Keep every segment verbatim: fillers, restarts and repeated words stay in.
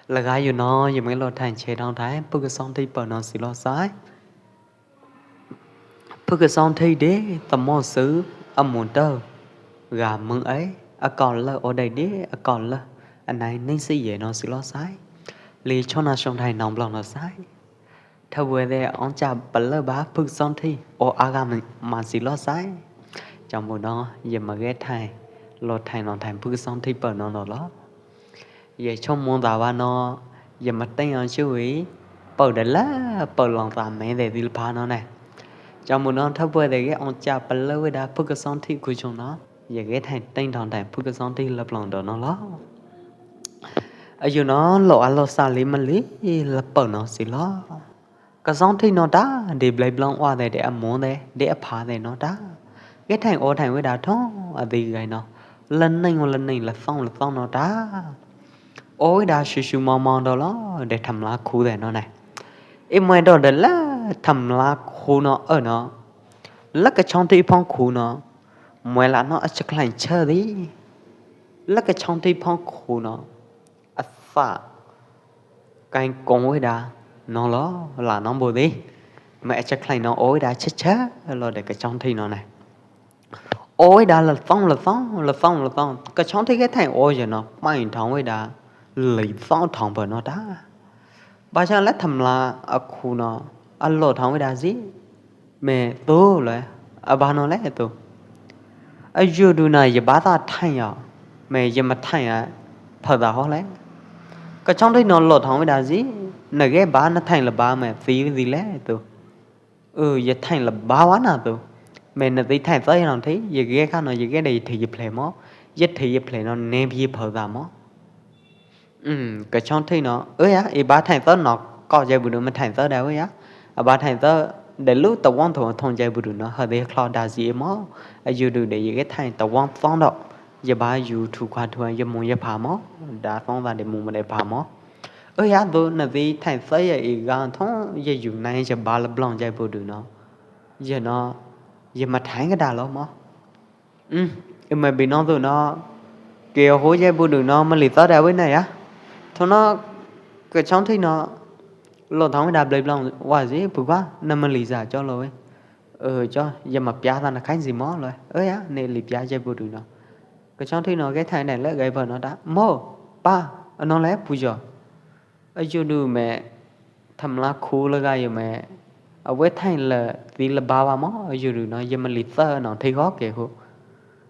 Lak ga yua no yua mai lo thain che dong thain, phu kơ song thi pau no si lo sai. Phu kơ song thi de, ta mo su, a mo tơ, ga mưng ai, a kau lơ, o dai de, a kau lơ, a nai ning si ye no si lo sai. Li chon na song thain nong blong no sai. Tha bue de ong cha pa lơ ba phu kơ song thi, o a ga ma si lo sai. Chong bu no, ye ma ge thain, lo thain nong thain phu kơ song thi pau no no lo. Ye chong mong da wa no, ye ma teng ong chu wi, pau de la, pau long ta me de dil pha no ne. Chong bu no tha bue de ge ong cha pa lơ we da phu kơ song thi ku chong no, ye ge thain teng thong thain phu kơ song thi lơ blong do no lo. A yua no, lo a lo sa li ma li, lơ pau no si lo. Kơ song thi no ta, de blai blong wa de, de a mo de, de a pha de no ta. Ge thain o thain we da thong, a di gai no. Lơ ning, lơ ning, lơ song, lơ song no ta. O we da su su mo mo do lo, de tham la khu de no ne. I mai do de la tham la khu no, ơ no. Lơ kơ song thi phong khu no. Mai la no a cha khlain che di. Lơ kơ song thi phong khu no. A sa. Kain kong we da. No lo, la no bo di. Mai a cha khlain no o we da che che. Lo de kơ song thi no ne. O we da lơ song, lơ song, lơ song, lơ song. Kơ song thi ge thain o ye no. Mai thong we da. Li song thong pau no ta. Ba cha lơ tham la a khu no. A lo thong we da si. Mẹ tu le, a ba no le tu. A yu du na ye ba ta thain ya. Mẹ ye ma thain ya. Pha da ho le. Kơ chong dei no lo thong we da si. Na ge ba na thain la ba mẹ si si le tu. Ư, ye thain la ba wa na tu. Mẹ na si thain sa ye no thi, ye ge kha no ye ge de ye thi ye phle mo. Ye thi ye phle no ne bi ye pha da mo. Ư, kơ chong thi no, ơ ya, i ba thain sa no, ko jai bu du ma thain sa da ơ ya. A ba thain sa, de lu ta wang thong thong jai bu du no, ha de khlok da si mo. A yu du de ye ge thain ta wang song do. Ye ba yu thu kwa thu ye mong ye pha mo. Da song da de mong ma de pha mo. Ơ ya du, na si thain sa ye i ga thong ye yu nai ye ba la blong jai bu du no. Ye no, ye ma thain ka da lo mo. Ư, i mai bi no du no, ke ho jai bu du no, ma li sa da we na ya. Thong no, kơ chong thi no, lo thong we da blai blong, wa si, pu kwa, na ma li sa cho lo we. Ơ, cho, ye ma pia sa na khain si mo lo. Ơ ya, ne li pia jai bu du no. Kơ chong thi no, ge thain ne le gai pha no da. Mo, pa, a no le, pu cho. A yu du mẹ, tham la khu la ga yu mẹ. A we thain la, si la ba wa mo, a yu du no, ye ma li sa no, thi ho ke hu.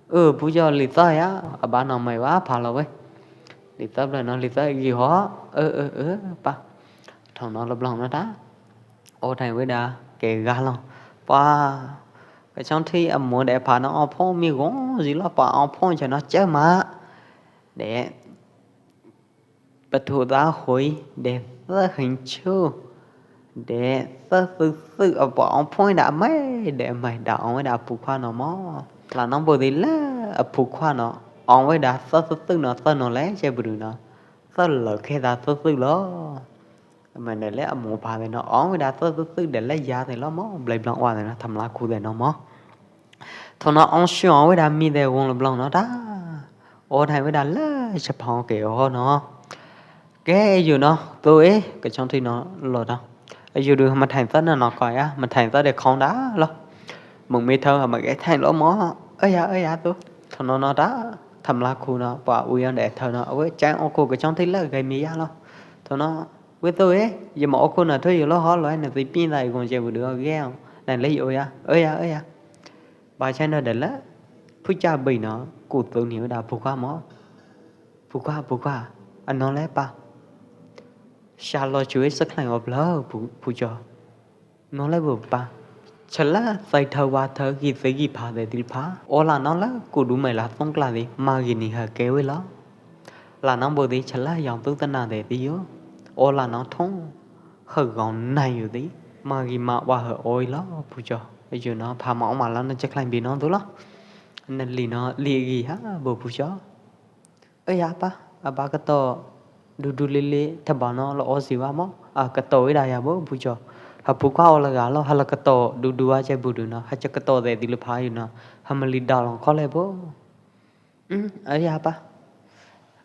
Ư, pu cho li sa ya, a ba no mai wa, pha lo we. Li sa bla no, li sa gi ho, ơ, ơ, ơ, pa. Thong no la blong no ta. O thain we da, ke ga lo. Pa, kơ chong thi a mo de pha no, o pho mi gong, si lo pa, o pho cho no, che ma. De, Patu da hoi, de sơ hing chu, de sơ sơ sơ a pa ong phoi da mai, de mai da ong wei da pu khua no mo. La nong bo di le a pu khua no, ong wei da sơ sơ sơ no sơ no le che bu du no. Sơ lơ khe da sơ sơ lo. Mai ne le a mo pa de no, ong wei da sơ sơ sơ de le ya de lo mo, blai blang wa de no, tham la khu de no mo. Thong no ong shu ong wei da mi de wong le blong no da. O thai wei da le cha phong ke o no. Ke yu no, tu e, kơ chong thi no lo da. Yu du ma thai sơ na no ko ya, ma thai sơ de khong da lo. Mung mi thơ ma ke thai lo mo. Ơ ya, ơ ya tu. Thong no no da, tham la khu no, pa u yon de thơ no. Wei chang o khu kơ chong thi le gai mi ya lo. Thong no, wei tu e, yu ma o khu na thu yu lo ho lo, na ti pin da yu gong che bu du ge. Na le yu ya, ơ ya, ơ ya. Ba chai no de le, phu cha bai no, ku tu ni da phu khua mo. Phu khua, phu khua, a no le pa. Sha lo chu e sa khlai o bla, phu, phu cho. No le bu pa. Cha la, sai thơ wa thơ, gi sai gi pha de dil pha. O la no le, ku du mai la song kla di, ma gi ni ha ke wei lo. La nong bo di cha la, yong tu ta na de di yo. O la no thong. Hơ gong nai yu di, ma gi ma wa hơ oi lo, phu cho. Yu no, pha ma ong ma lo, na cha khlai bi no tu lo. Na li no, li gi ha, bo phu cho. Ơ ya pa, a ba ka to, du du li li, tha ba no, lo o si wa mo, a ka to i da ya bo, phu cho. Ha phu khua o la ga lo, ha la ka to, du du a che bu du no, ha cha ka to de di le pha yu no, ha ma li da long kho le bo. Ư, ơ ya pa.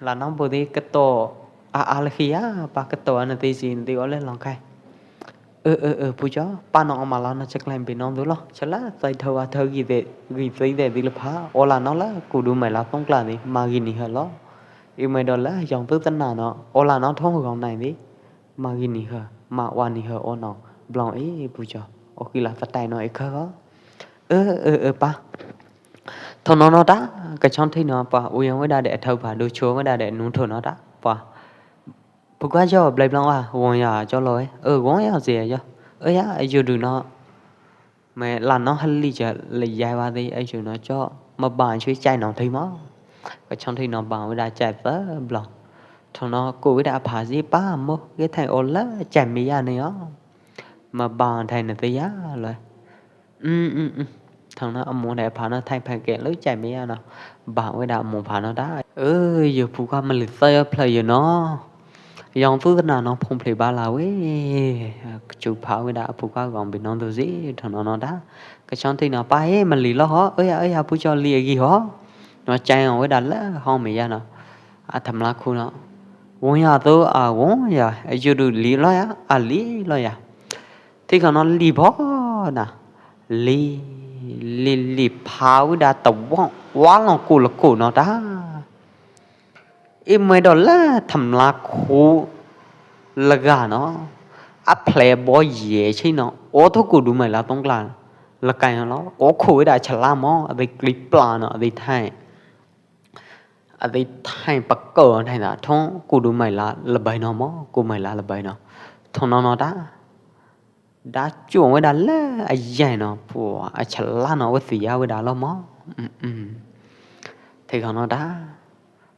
La nong bo di ka to, A, a la khi ya, pa kơ to a na ti si ti o le long khai. Ơ, ơ, ơ, pu cho, pa no o ma la no chak lai bi nong du lo. Cha la, sai thơ wa thơ gi de, gi sai de di la pha, o la no la, ku du mai la tong kla di, ma gi ni hơ lo. I mai do la, yong tu ta na no, o la no thong gong nai di, ma gi ni hơ, ma wa ni hơ o no, blong i, pu cho, o ki la ta tai no i khơ go. Ơ, ơ, ơ, pa. Thong no no ta, ka chong thi no pa, u yong wei da de thơ pa, du cho wei da de nu thơ no ta, pa. Pu kwa cho, blai blong wa, wong ya cho lo e. Ơ, wong ya zi ya. Ơ ya, ai yo du no. Mai la no hal li cha le yai wa di, ai yo no cho. Ma ba chui chai no thi mo. Ka chong thi no ba wei da chai pa blong. Thong no ku wei da pha zi pa mo, ge thai o la chai mi ya ni o. Ma ba thai na ti ya lo. Ưm, ưm, ưm. Thong no a mong dai pha no thai pha ke lưi chai mi ya no. Ba wei da mong pha no da. Ơ, yo pu kwa ma li sa yo phlai yo no. Yong tu na no phong phlai ba la wei. Chu pha wei da pu kwa gong bi nong du zi thong no no da. Ka chong thi no pa he ma li lo ho. Ơ ya, ơ ya pu cho li a gi ho. No chai wei da la ho mi ya no. A tham la khu no. Wong ya tu a wong ya. A yo du li lo ya. A li lo ya. Thi kha no li pho na. Li, li, li pha wei da ta wong, wa long ku la ku no ta. I mai do la tham la khu la ga no. A phle bo ye chi no. O tho ku du mai la tong kla. La kai no lo. O khu wei da cha la mo. A di kli pla no. A di thai. A di thai pa ko thai na. Thong ku du mai la la bai no mo. Ku mai la la bai no. Thong no no ta. Da chuong wei da le a yai no, pua, a cha la no wei si ya wei da lo mo. Ưm, ưm. Thi kha no da.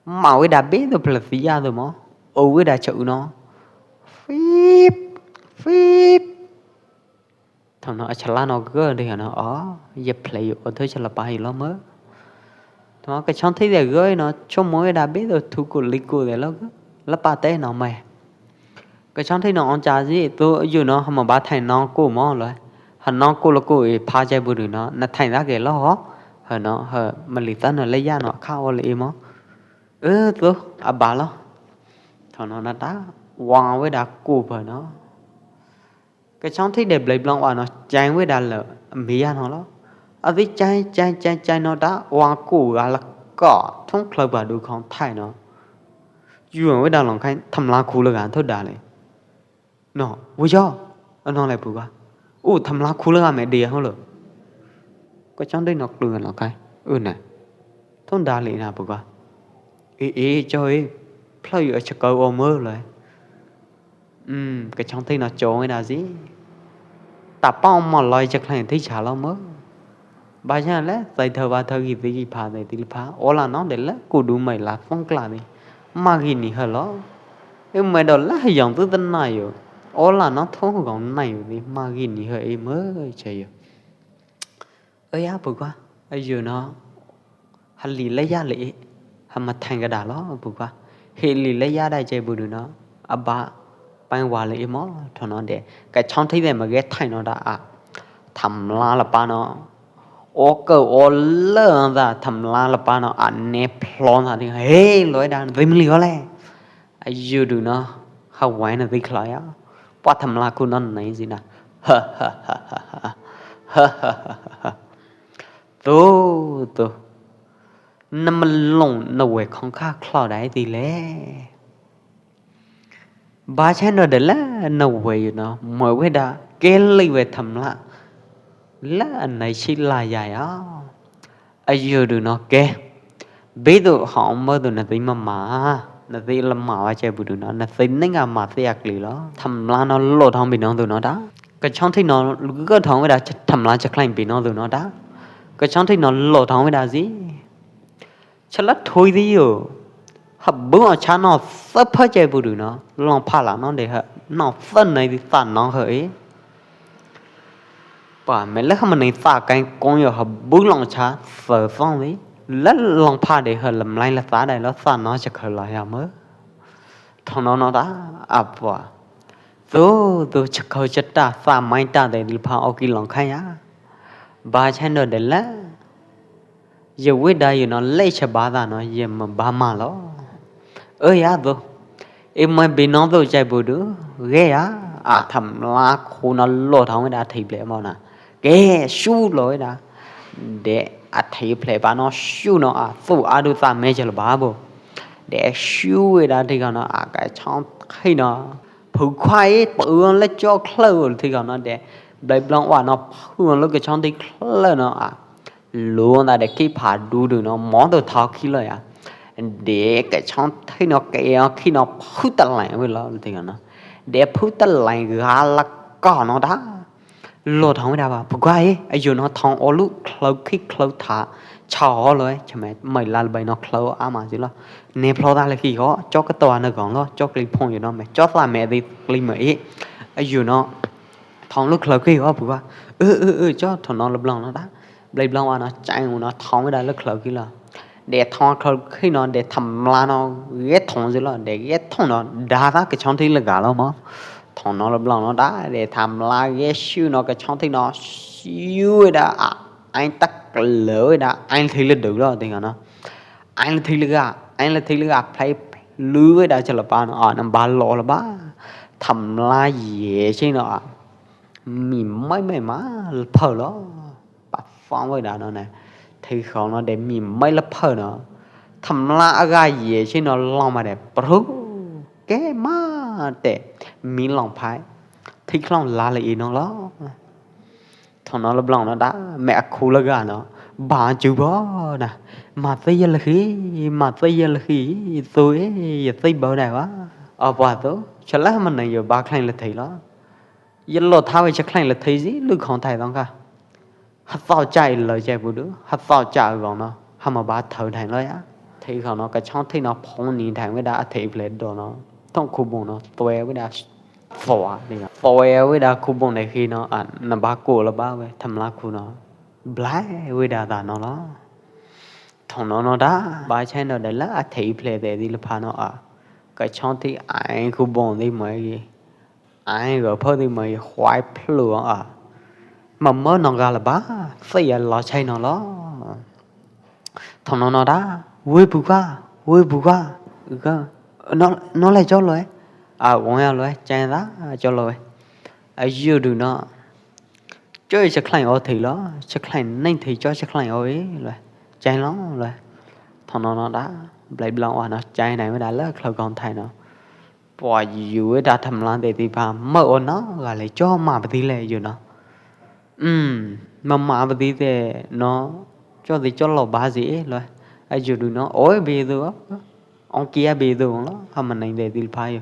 Ma wei da be do pla si ya do mo. O wei da cha u no. Fip, fip. Thong no a cha la no ge de no. O, ye phlai yo, o thoi cha la pa hi lo mo. Thong ka chong thi de ge no, cho mo wei da be do thu ku li ku de lo ge. La pa te no mai. Ka chong thi no ong cha zi, tu yu no, ha ma ba thai nong ku mo lo. Ha nong ku lo ku i pha chai bu du no, na thai da ke lo ho. Ha no, ha ma li ta no le ya no, kha o le i mo. Ơ, tu, a ba lo. Thong no na ta, wang wei da ku pha no. Ka chong thi de blai blong wa no, chai wei da le, mi ya no lo. A zi chai, chai, chai, chai no da, wang ku ga la ka, thong khlai ba du khong thai no. Yuan wei da long khai tham la khu la ga tho da le. No, wei yo. A no le pu ga. U tham la khu la ga me de ho lo. Ka chong thi no klu long khai. U na. Thong da le na pu ga. Ê, ê, cho ê. Phlai yo a cha ka o mo le. Ưm, ka chong thi no cho wei da zi. Ta pao mo loi cha khlai thi cha lo mo. Ba ya le, sai thơ ba thơ gi ti gi pha de ti li pha. O la no de le, ku du mai la phong kla di. Ma gi ni hơ lo. Ơ mai do la yong tu ta na yo. O la no thong gong nai yo di. Ma gi ni hơ i mo cha yo. Ơ ya pu kwa. A yo no. Ha li le ya le i. Ha ma thang ka da lo pu kwa. He li le ya da chai bu du no. A ba. Pai wa le i mo. Thong no de. Ka chong thi de ma ge thai no da a. Tham la la pa no. O kơ o lơ da tham la la pa no. A ne phlon da di. He loi da. Dim li ho le. A yu du no, ha wai na dik khlai a. Pua tham la khu non nai zi na. Ha, ha, ha, ha, ha. Ha, ha, ha, ha, ha. Tu, tu. Na ma long na wai khong kha khlai dai ti le. Ba chai no de la na wai yu no, mai wai da, ke li wai tham la. La nai chi la ya ya. A yu du no ke. Bi du hong mo du na ti ma ma. Na ti la ma wa che bu du no. Na ti ning a ma ti a kli lo. Tham la no lo thong bi nong du no da. Ka chong thi no ge thong wei da tham la cha khlai bi nong du no da. Ka chong thi no lo thong wei da zi. Cha la thui di yo. Ha bu a cha no sa pha che bu du no. Long pha la no de ha. No sa nai di sa no ha e. Pa me le ha ma nai sa kai kong yo ha bu long cha sa song di. La long pha de ha lam lai la sa dai lo sa no cha kha la ya mo. Thong no no da a pa. Tu tu cha kha cha ta sa mai ta de di pha o ki long khai ya. Ba chai no de la. Ye wei da yu no le cha ba da no ye ma ba ma lo. Ơ ya tu. Ih, mai bi no tu chai bu du, ge a, a tham la khu no lo thong wei da thi ple mo na. Ge su lo wei da. De a thi ple pa no su no a, tu a du ta me chal ba bu. De su wei da thi ka no a, ka chong thi no. Phu khua i, phu le cho khleu thi ka no de. Blai blong wa no phu le ka chong thi khleu no a. Lu na de ki pha du du no, mo tu thao ki lo ya. De ka chong thi no ke yo ki no phu ta lai wei lo thi ka no. De phu ta lai ga la ka no da. Lo thong wei da ba, phu khua i, a yu no thong o lu khleu ki khleu tha, chao lo e, cha me, mai la bai no khleu a ma ji lo. Ne phlo da le ki ho, cho ka to na gong lo, cho kli phong yu no me, cho ta me di kli me i. A yu no, thong lu khleu ki ho, phu khua. Ư, ư, ư, cho thong no lo blong no da. Blai blong wa no chang u no thong wei da lơ khleu ki lo. De thong khleu ki no de tham la no ge thong ji lo, de ge thong no da ta ka chong thi lơ ga lo mo. Thong no lo blong no da de tham la ge su no ka chong thi no su wei da a, ai ta lơ wei da ai thi lơ du lo thi ka no. Ai thi lơ ga, ai thi lơ ga phlai lu wei da cha la pa no a, nam ba lo la ba. Tham la ye chi no a. Mi mai mai ma phơ lo. Pa phong wei da no ne. Thi khong no de mi mai la phơ no. Tham la a ga ye chi no long ma de pru. Ke ma te. Mi long phai. Thi khlong la le i no lo. Thong no lo blong no da. Me a khu la ga no. Ba chu bo na. Ma te ye la hi. Ma te ye la hi. Tu e ye te bo da wa. A pa tu. Cha la ma ne yo ba khleng la thi lo. Ye lo tha wei cha khleng la thi ji, lu khong thai tong ka. Ha tao chai lo chai bu du, ha tao cha gong no, ha ma ba thau thai lo ya. Thi khong no, ka chong thi no phong ni thai wei da a thi ple do no. Thong khu bong no, tue wei da, tue ni no. Tue wei da khu bong ne khi no, a, na ba ku la ba wei, tham la khu no. Blai wei da da no lo. Thong no no da, ba chai no da la, a thi ple de di la pha no a. Ka chong thi ai khu bong di mai gi. Ai gơ phơ di mai huai phlua a. Ma mơ nong ga la ba, sa ya lo chai no lo. Thong no no da, wei bu ga, wei bu ga. Ga, no, no le cho lo e. A, wong ya lo e, chai da, cho lo e. A, yu du no. Cho cha khleng o thi lo, cha khleng neng thi cho cha khleng o e lo. Chai lo lo. Thong no no da, blai blong wa no, chai nai wei da la, khleu kong thai no. Pua yu wei da tham la de ti pha, mơ o no, ga le cho ma pa ti le yu no. Ừm, ma ma pa ti de no, cho ti cho lo ba ji e lo. A yu du no, oi bi du, ong kia bi du lo, ha ma neng de ti pha yu.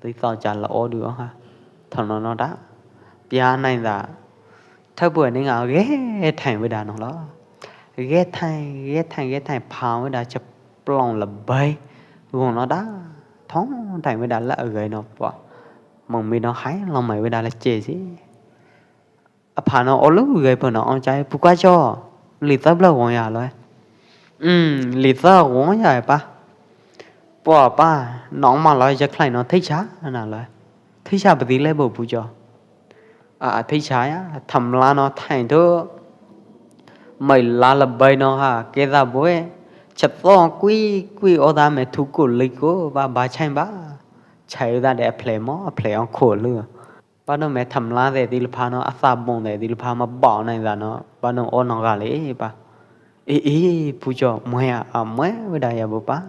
Ti to cha lo o du ha. Thong no no da. Pia nai da. Thơ bu neng a ge thai wei da no lo. Ge thai, ge thai, ge thai pha wei da cha plong la bai. Gong no da. Thong thai wei da la ge no pua. Mong mi no hai lo mai wei da la che ji. A pha no o lu ge pha no ong chai pu ka cho. Li ta bla gong ya lo. Ừm, li ta gong ya pa. Pua pa, nong ma lo cha khleng no thi cha na lo. Thi cha pa ti le bo pu cho. A, a thi cha ya, tham la no thai thu. Mai la la bai no ha, ke da bo e. Cha to kui kui o da me thu ku li ku ba ba chai ba. Chai da de phle mo, phle ong khu lu. Ba no me tham la de ti la pha no, a sa bong de ti la pha ma bao nai da no. Ba no o no ga le ba. Ê, ê, pu cho, mue a, a, mue wei da ya bu pa.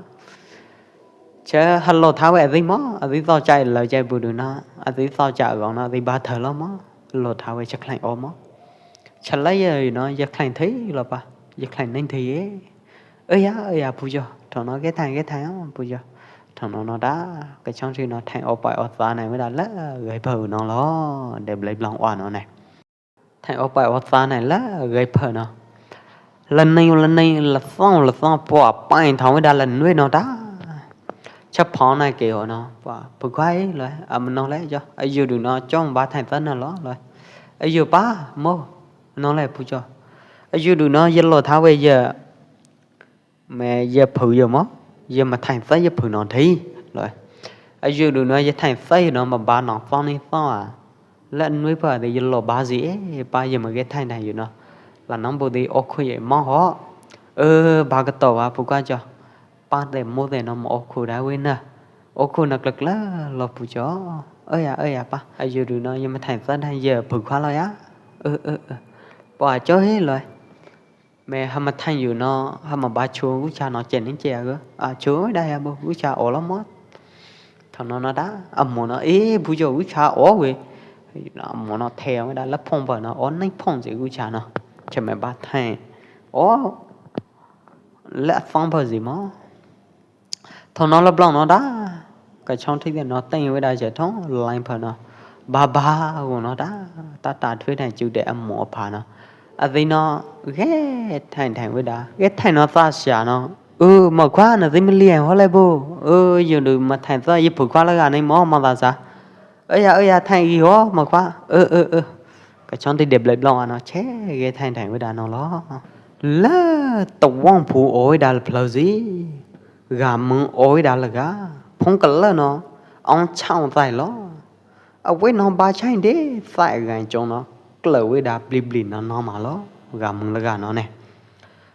Cha ha lo tha wei a ti mo, a ti to chai lo chai bu du na, a ti to cha gong na, a ti ba thơ lo mo, lo tha wei cha khleng o mo. Cha la ya no, ya khleng thi lo pa, ya khleng neng thi e. Ơ ya, ơ ya, pu cho, thong no ge thai, ge thai o, pu cho. Thong no no da, ka chong chi no thai o pai o ta nai wei da la, gai phơ no lo, de blai blong wa no nai. Thai o pai o ta nai la gai phơ no. La nai, la nai, la song, la song, pua pai thong wei da la nui no da. Cha phao nai ke o no, pua, pu kai lo, a ma no le cho, a yu du no, chong ba thai ta na lo, lo. A yu pa, mo, no le pu cho. A yu du no, ya lo tha wei ya. Me ye pheu ye mo, ye ma thai sa ye pheu no thei, lo. A yu du no ye thai sa ye no ma ba no sa ni sa a. La nui pa de ye lo ba ji e, pa ye ma ge thai na ye no. La nong bu de o khu ye mo ho. Ơ, ba ka to wa pu ka cho. Pa de mo de no ma o khu da wei na. Ôh, khô no klak klak lo pu cho. Ơ ya, ơ ya pa. A yu du no, yơ ma thain tơdah yơ phu khua lo ya. Ơ, ơ, ơ. Pua cho he lo. Mẹ ha ma thain yu no, ha ma ba chu gũ cha no chen ning che gơ. A chu da ya bo gũ cha o lo mo. Thong no no da, a mo no, ê, bu yo gũ cha o we. A mo no the da, la phong ba no, o ning phong zi gũ cha no. Che mẹ ba thain. O, la phong ba zi mo. Thong no la blong no da. Ka chong thik de no teng we da je thong lain pha no. Ba ba wo no da. Ta ta thui thang chu de a mo pha no. A di no ge thain thain we da. Ge thain no ta sia no. Ơ, ma khua na di mi lian ho le bo. Ơ, yu du ma thain ta yi phu khua la ga ni mo ma ta sa. Ơ ya, ơ ya, thain yi ho ma khua. Ơ, ơ, ơ. Ka chong thik de blai blong a no che ge thain thain we da no lo. La ta wong phu o we da la phleu zi. Gà mưn oi đa lơ gà, phung kơ lơ no, ong chang tai lo. A wei no ba chang de, sai gà chong no, klơ wei đa bli bli no no ma lo, gà mưn lơ gà no ne.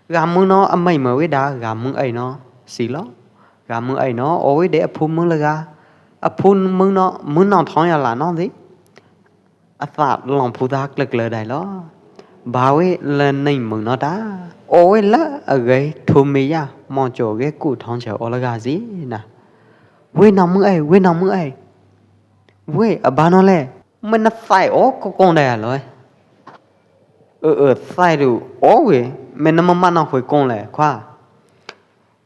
Gà mưn no, a mai mơ wei đa, gà mưn ai no, si lo. Gà mưn ai no, oi de a phung mưn lơ gà. A phung mưn no, mưn no thong ya la no di. A sat lòng phu ta klơ klơ đài lo. Ba wei lơ ninh mưn no ta. Oi lơ a gei thu mi ya, mong cho gei ku thong chơ o lơ gà zi na. Wei nong mưn ai, wei nong mưn ai. Wei, a ba no le. Mưn na sai o ko kong đài a loi. Ơ, ơ, sai du o wei. Mưn na ma ma no hui kong le, khua.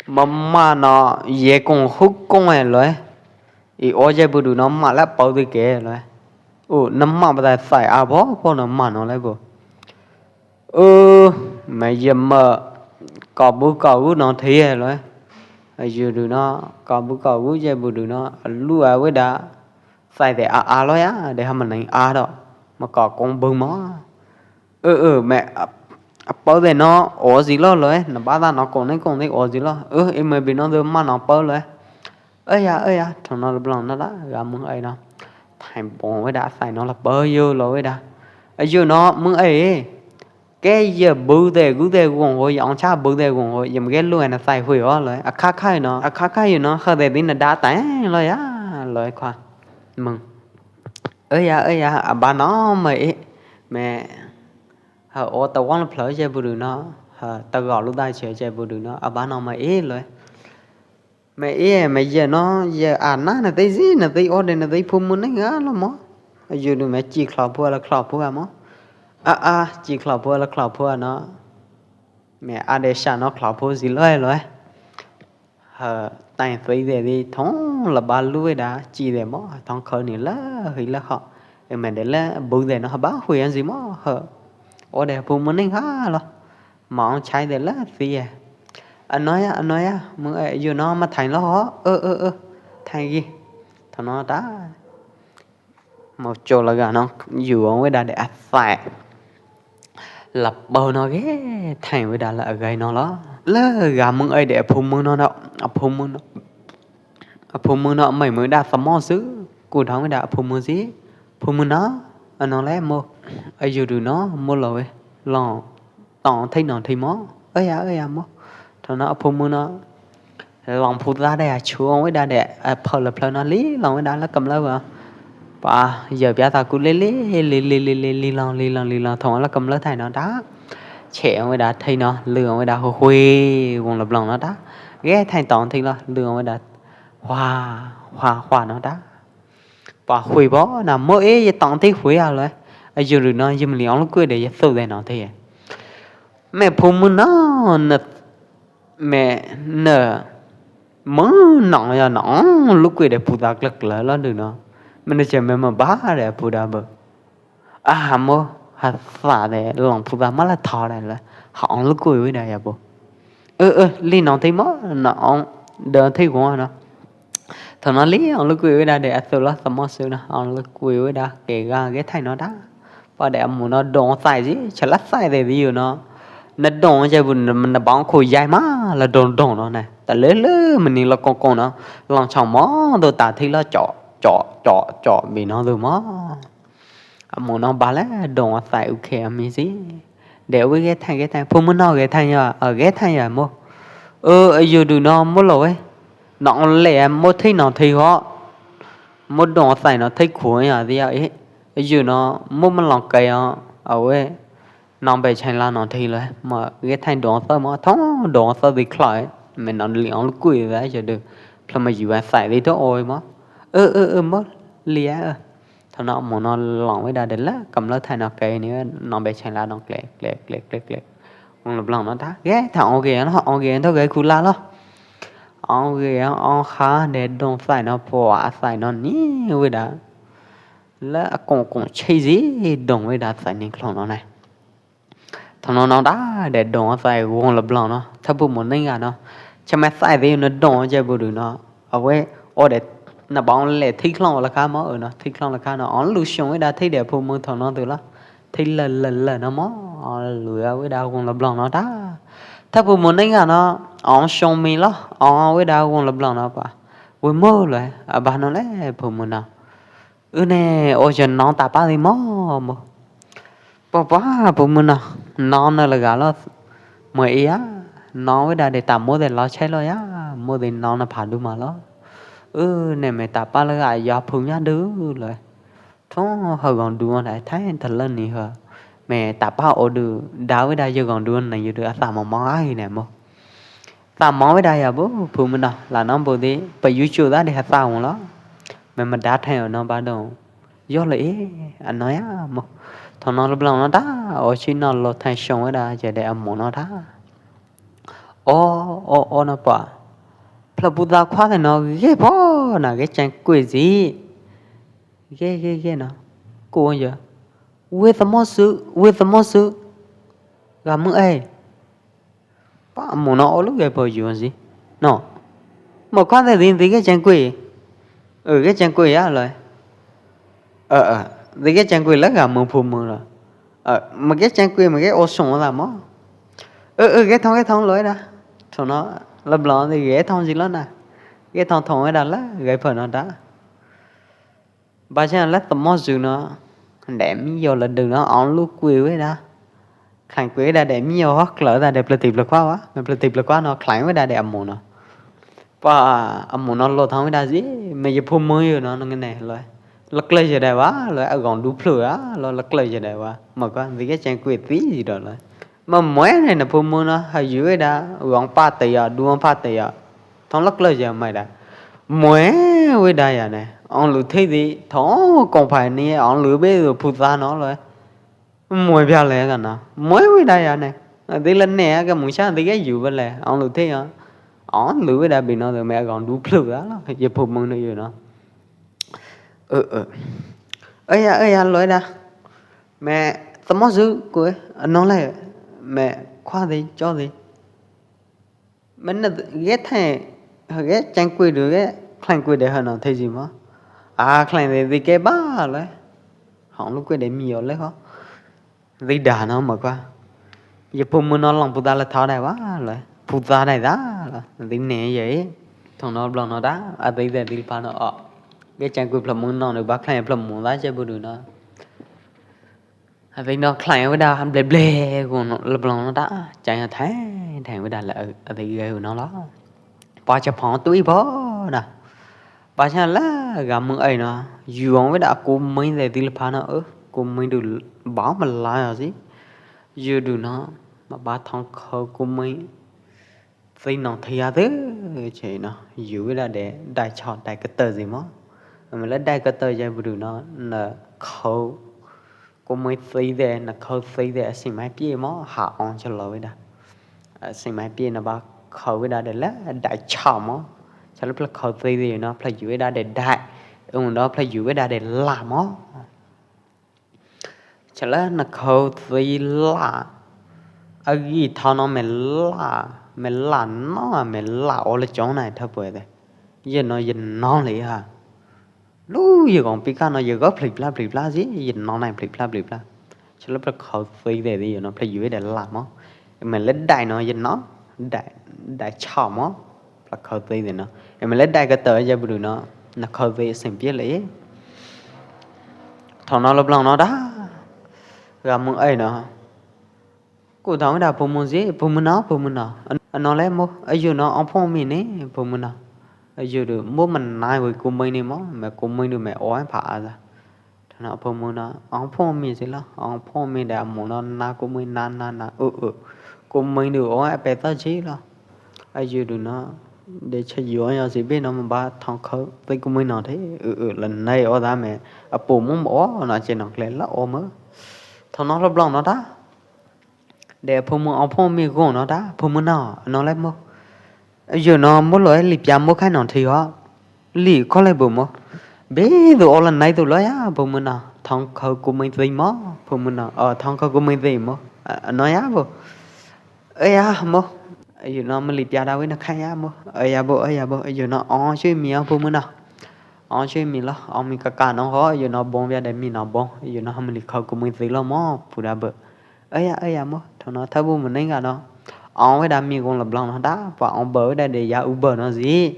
Ma ma no ye kong huk kong e loi. I o jai bu du no ma la pau ti ke loi. U, na ma ba tai sai a bo, bo no ma no lai bo. Ơ, ma ye ma ka bu ka u no thi e loi. A yu du no, ka bu ka u jai bu du no, a lu a wei đa. Sai de a a loi a, de ha ma nai a do. Ma ka kong bu ma. Ơ, ơ, mẹ, a, a pau de no, o zi lo loi, na ba ta no kong ne kong de o zi lo. Ơ, i mẹ bi no de ma no pau loi. Ơ ya, ơ ya, thong no lơ blong no la, gà mưn ai no. Thai bong wei đa, sai no la pau yo lo wei đa. A yu no, mưn ai. Ke ye bu de, gu de gong ho, ye ong cha bu de gong ho, ye mge lu ai na sai hui o loi. A kha kha no, a kha kha yo no, ha de di na đa tai lo ya, loi khua. Mưn. Ơ ya, ơ ya, a ba no mơ i. Mẹ. Ha, o ta wang phleu jai bu du no. Ha, ta gao lu dai che jai bu du no. A ba no ma i loi. Ma i, ma ye no, ye a na na tei zi, na tei o de, na tei phu mưn ne nga lo mo. A yu du ma chi khlok phu la khlok phu a mo. A, a, chi khlok phu la khlok phu a no. Ma a de sa no khlok phu zi loi loi. Hơ, tai tui de di thong la ba lu đa, chi de mo, thong khơ ni la, hui la ho. E men de la, bu de no ba hui an zi mo, hơ. O de bu mo ning ha lo. Ma ong chai de la, si e. Ano ya, ano ya, mưn e, yu no ma thai lo ho, ơ, ơ, ơ, thai gi. Thong no ta. Mo cho la gà no, yu ong wei đa de a sai. La pau no ge, thai wei đa la a gai no lo. La gà mưn ai de a phu mưn no no, a phu mưn no. A phu mưn no, mai mưn đa sa mo sứ. Ku thong wei đa a phu mưn si. Phu mưn no, a no le mo. A yu du no, mo lo wei. Lo, tong thai no thai mo. Ơ ya, ơ ya mo. Thong no a phu mưn no. Lòng phu ta de a chuông wei đa de, a, phleu la phleu no li, lòng wei đa la kam la wa. Pa, yơ pia ta ku li li, li, li, li, li, li lòng, li lòng, li lòng, thong la kam la thai no đa. Che wei đa thai no, lư wei đa hu hui, wong la blong no đa. Ge thai tong thai lo, lư wei đa. Hua, hua, hua no đa. Pa hui bo, na mo e, ye tong thai hui a lo. A yu ru no, ye mli ong lu kui de, ye su de no thai. Mẹ phu mưn no, na Mẹ nơ mơ nong ya nong lu kui de phu ta klak klak lo du no. Mẹ nơ che mẹ mơ ba de phu ta bơ. A ha mơ ha sa de lòng phu ta ma la tho de la. Ha ong lu kui wei da ya bơ. Ơ, ơ, li nong thai mơ, nong ong de thai guang no. Thong no li ong lu kui wei da de a su lo sa mơ su no. Ong lu kui wei da ke ga ke thai no da. Pa de a mu no dong sai ji, cha la sai de di yu no. Na dong jai bu na bang khu jai ma, la dong dong no ne. Ta le le mani la kong kong no. Lòng chong mo do ta thi la cho, cho, cho, cho bi no du mo. A mu no ba le dong sai u khe a mi si. De wei ge thai ge thai, phu mu no ge thai ya, a ge thai ya mo. Ơ, a yu du no mo lo wei. Nong leh mut thei nong thei ho. Mut dong sai nong thei khu ya dia e. Yu no mut mlong kai o. Awe nong be chai la nong thei le. Ma ge thai dong sai ma thong dong sai di khlai. Me nong li ong lu kui ve ya de. Phla ma yu sai di to oi ma. Ơ ơ ơ ma li a. Thong no mu no long ve da de la kam la thai nong kai ni nong be chai la nong kle kle kle kle kle. Ong la blang no ta. Ge thong ong ge no ong ge to ge khu la lo. Ong ge ong kha de dong sai no pua sai no ni ve da. La kong kong chei zi dong ve da sai ni khlong no nai. Thong no no da de dong sai ong la blang no. Tha bu mo neng a no. Cha mai sai de no dong je bu du no. Awe o de na bang le thi khlong la kha mo no. Thi khlong la kha no. Ong lu shong ve da thi de phu mo thong no tu la. Thi la la la no mo. Ong lu ve da ong la blang no da. Tha bu mo neng a no. Ong shong mi la. Ong ve da ong la blang no pa. Ve mo le. A ba no le phu mo no. Ư ne, ôi giời, nong ta pah di mo mo. Pua pua, phu mưn no, nong nơ lơ ga lo. Mơi i a, nong wei đa de ta mô de lo chai lo ya, mô de nong nơ pha du ma lo. Ư ne, mơi ta pah lơ ga ya phu mia du lo. Thong hơ gong du đai thai thơ lơ ni hơ. Mơi ta pah ô du, đa wei đa yơ gong du nơ yơ du a sa mo mo ai ne mo. Ta mong wei đa ya bu, phu mưn no, la nong bu di, pa yu chu da di ha ta wong lo. Mơi mă da thai o no ba dong. Yo le e, a no ya mo. Thong no lo blang no da, o chi no lo thai shong wei đa, ya de a mo no da. O, o, o no pa. Phlă bu da khua de no, ge po, na ge chang kui zi. Ge, ge, ge no. Ku ya. Wei ta mo su, wei ta mo su. Ga mưn ai. Pa mo no o lu ge po yu zi. No. Mo khua de din di ge chang kui. Ư, ge chang kui ya lo. Ơ, ơ, di ge chang kui lơ ga mưn phu mưn lo. Ơ, mă ge chang kui, mă ge o song la mo. Ơ, ơ, ge thong, ge thong lo đa. Thong no, la blang di ge thong zi lo na. Ge thong thong wei đa la, ge pho no đa. Ba chang lơ ta mo zu no, de mi yo lơ du no, ong lu kui wei đa. Khlaiñ kui wei đa de mi yo hok lơ đa de phlă ti phlă khua wa, mơi phlă ti phlă khua no khlaiñ wei đa de a mo no. Pa a mo no lo thong wei đa zi, mơi yơ phu mưn yo no, no nge ne lo. Lơ klơ yơ đai wa, lo a gong du phlư a, lo lơ klơ yơ đai wa. Mă khua, di ge chang kui ti zi do lo. Mă mơi ne na phu mưn no, ha yu wei đa, gong pa te ya, du pa te ya. Thong lơ klơ yơ mơi đa. Mơi wei đa ya ne. Ong lu thi di, thong kong phai ni, ong lu be lu phu ta no lo. Mơi bia le ka no. Mơi wei đa ya ne. Di lơ ne, ka mung cha di ge yu ba le. Ong lu thi ya. Ong lu wei đa bi no de mơi gong du phlư a lo. Yơ phu mưn no yu no. Ơ, ơ. Ơ ya, ơ ya, lo đa. Mơi ta mo zu kui, a no le. Mơi khua di, cho di. Mơi nơ ge thai, ge chang kui du ge, khlaiñ kui de hơ no thai zi mo. A, khlaiñ de di ke ba le. Hong lu kui de mi yo le ho. Di đa no mă khua. Yơ phu mưn no long phu ta lơ thao đai wa le. Phu ta đai da le. Di ne yơ e. Thong no blang no đa. A di de di pha no o. Ge chang kui phlă mưn no, no ba khlaiñ phlă mưn da che bu du no. A di no khlaiñ wei đa han ble ble, gong no, lơ blang no đa, chang ya thai, thai wei đa lơ, a di ge no lo. Pa cha phong tu i po na. Pa cha lơ ga mưn ai no, yu ong wei đa ku mưn de di lơ pha no, ơ, ku mưn du ba mă la ya zi. Yơ du no, mă ba thong khâu ku mưn. Thi nong thi a de, che no, yu wei đa de, đai chot, đai kơ tơ zi mo. Mơi lơ đai kơ tơ ya bu du no, nơ khâu, ku mưn thi de, nơ khâu thi de, sing mai pie mo, ha ong cho lo wei đa. Sing mai pie nơ ba khâu wei đa de lơ, đai chot mo. Cha lơ phlă khâu thi de no, phlă yu wei đa de đai. Ung no phlă yu wei đa de la mo. Cha lơ nơ khâu thi la. A gi thao no mơi la, mơi la no, mơi la o lơ chong nai thao pue de. Yơ no yơ no le ha. Lu yơ gong pi ka no yơ gong phlih pla phlih pla zi, yơ no nai phlih pla phlih pla. Cha lơ phlă khâu thi de di yơ no phlă yu wei đa la mo. Mơi lơ đai no yơ no, đai, đai chot mo. Phlă khâu thi de no. Em mơi lơ đai kơ tơ ya bu du no. Nơ khâu thi sing pie le. Thong no lơ blang no đa. Ga mưn ai no. Ku thong đa phu mưn zi, phu mưn no, phu mưn no. A no le mo, a yu no, ong phong mi ne, phu mưn no. Ơ, yua du, mbuo mă nai wei ku mei ni mo, mă ku mei du mă oi pha a da. Tho no phu mui no, ong phu mi si lo, ong phu mi da mu no na ku mei na na na, ơ, ơ. Ku mei du oi pe to chi lo. Ơ, yua du no, de cha yua yo si bi no mă ba thong khâu, tei ku mei no the, ơ, ơ, la nai o da mă, a pu mu mo o no che no kle la o mơ. Tho no lo blong no da. De phu mui ong phu mi gong no da, phu mui no, no le mo. Yua no mo lo e li pia mo khai no thi ho. Li ko le bu mo. Be du o la nai du lo ya, phu mui no. Thong khâu ku mei ti mo, phu mui no. Ơ, thong khâu ku mei ti mo. Ơ, no ya bu. Ơ ya mo. Yua no mo li pia da wei no khai ya mo. Ơ ya bu, ơ ya bu. Yua no ong chui mi ong phu mui no. Ong chui mi lo, ong mi ka ka no ho, yua no bong bia de mi no bong. Yua no ha mo li khâu ku mei ti lo mo, phu da bu. Ơ ya, ơ ya mo, tho no tha bu mo neng ka no. Ong wei da mi gong la blong no da, pa ong bơ wei da de ya u bơ no zi.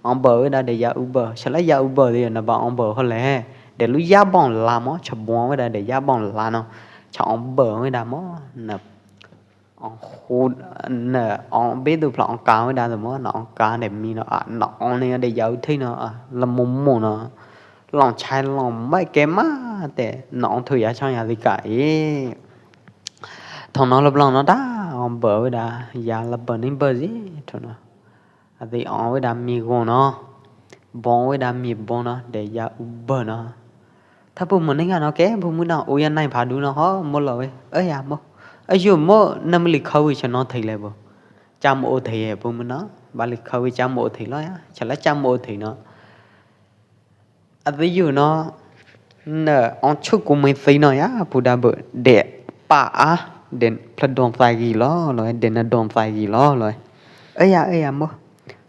Ong bơ wei da de ya u bơ, cha la ya u bơ de na ba ong bơ ho le. De lu ya bong la mo, cha bong wei da de ya bong la no. Cha ong bơ wei da mo, na ong khu, na ong be du pla ong ka wei da mo, na ong ka de mi no, a, na ong ne de ya u thi no, a, la mo mo no. Long chai long mai ke ma te, na ong thu ya chang ya di ka i. Tho no la blong no da, ong bơ wei da, ya la bơ ning bơ zi, tho no. A di ong wei da mi gong no, bong wei da mi bong no, de ya u bơ no. Tha phu mo neng ka no ke, phu mui no, u ya nai pha du no ho, mo lo wei, ơ ya mo. Ơ yua mo, na mo li khâu wei cha no thei le bu. Cha mo o thei e, phu mui no, ba li khâu wei cha mo o thei lo ya, cha la cha mo o thei no. A di yua no, na ong chu ku mei ti no ya, phu da bu de pa a, de pla dong tai gi lo, lo, de na dong tai gi lo, lo. Ơ ya, ơ ya mo.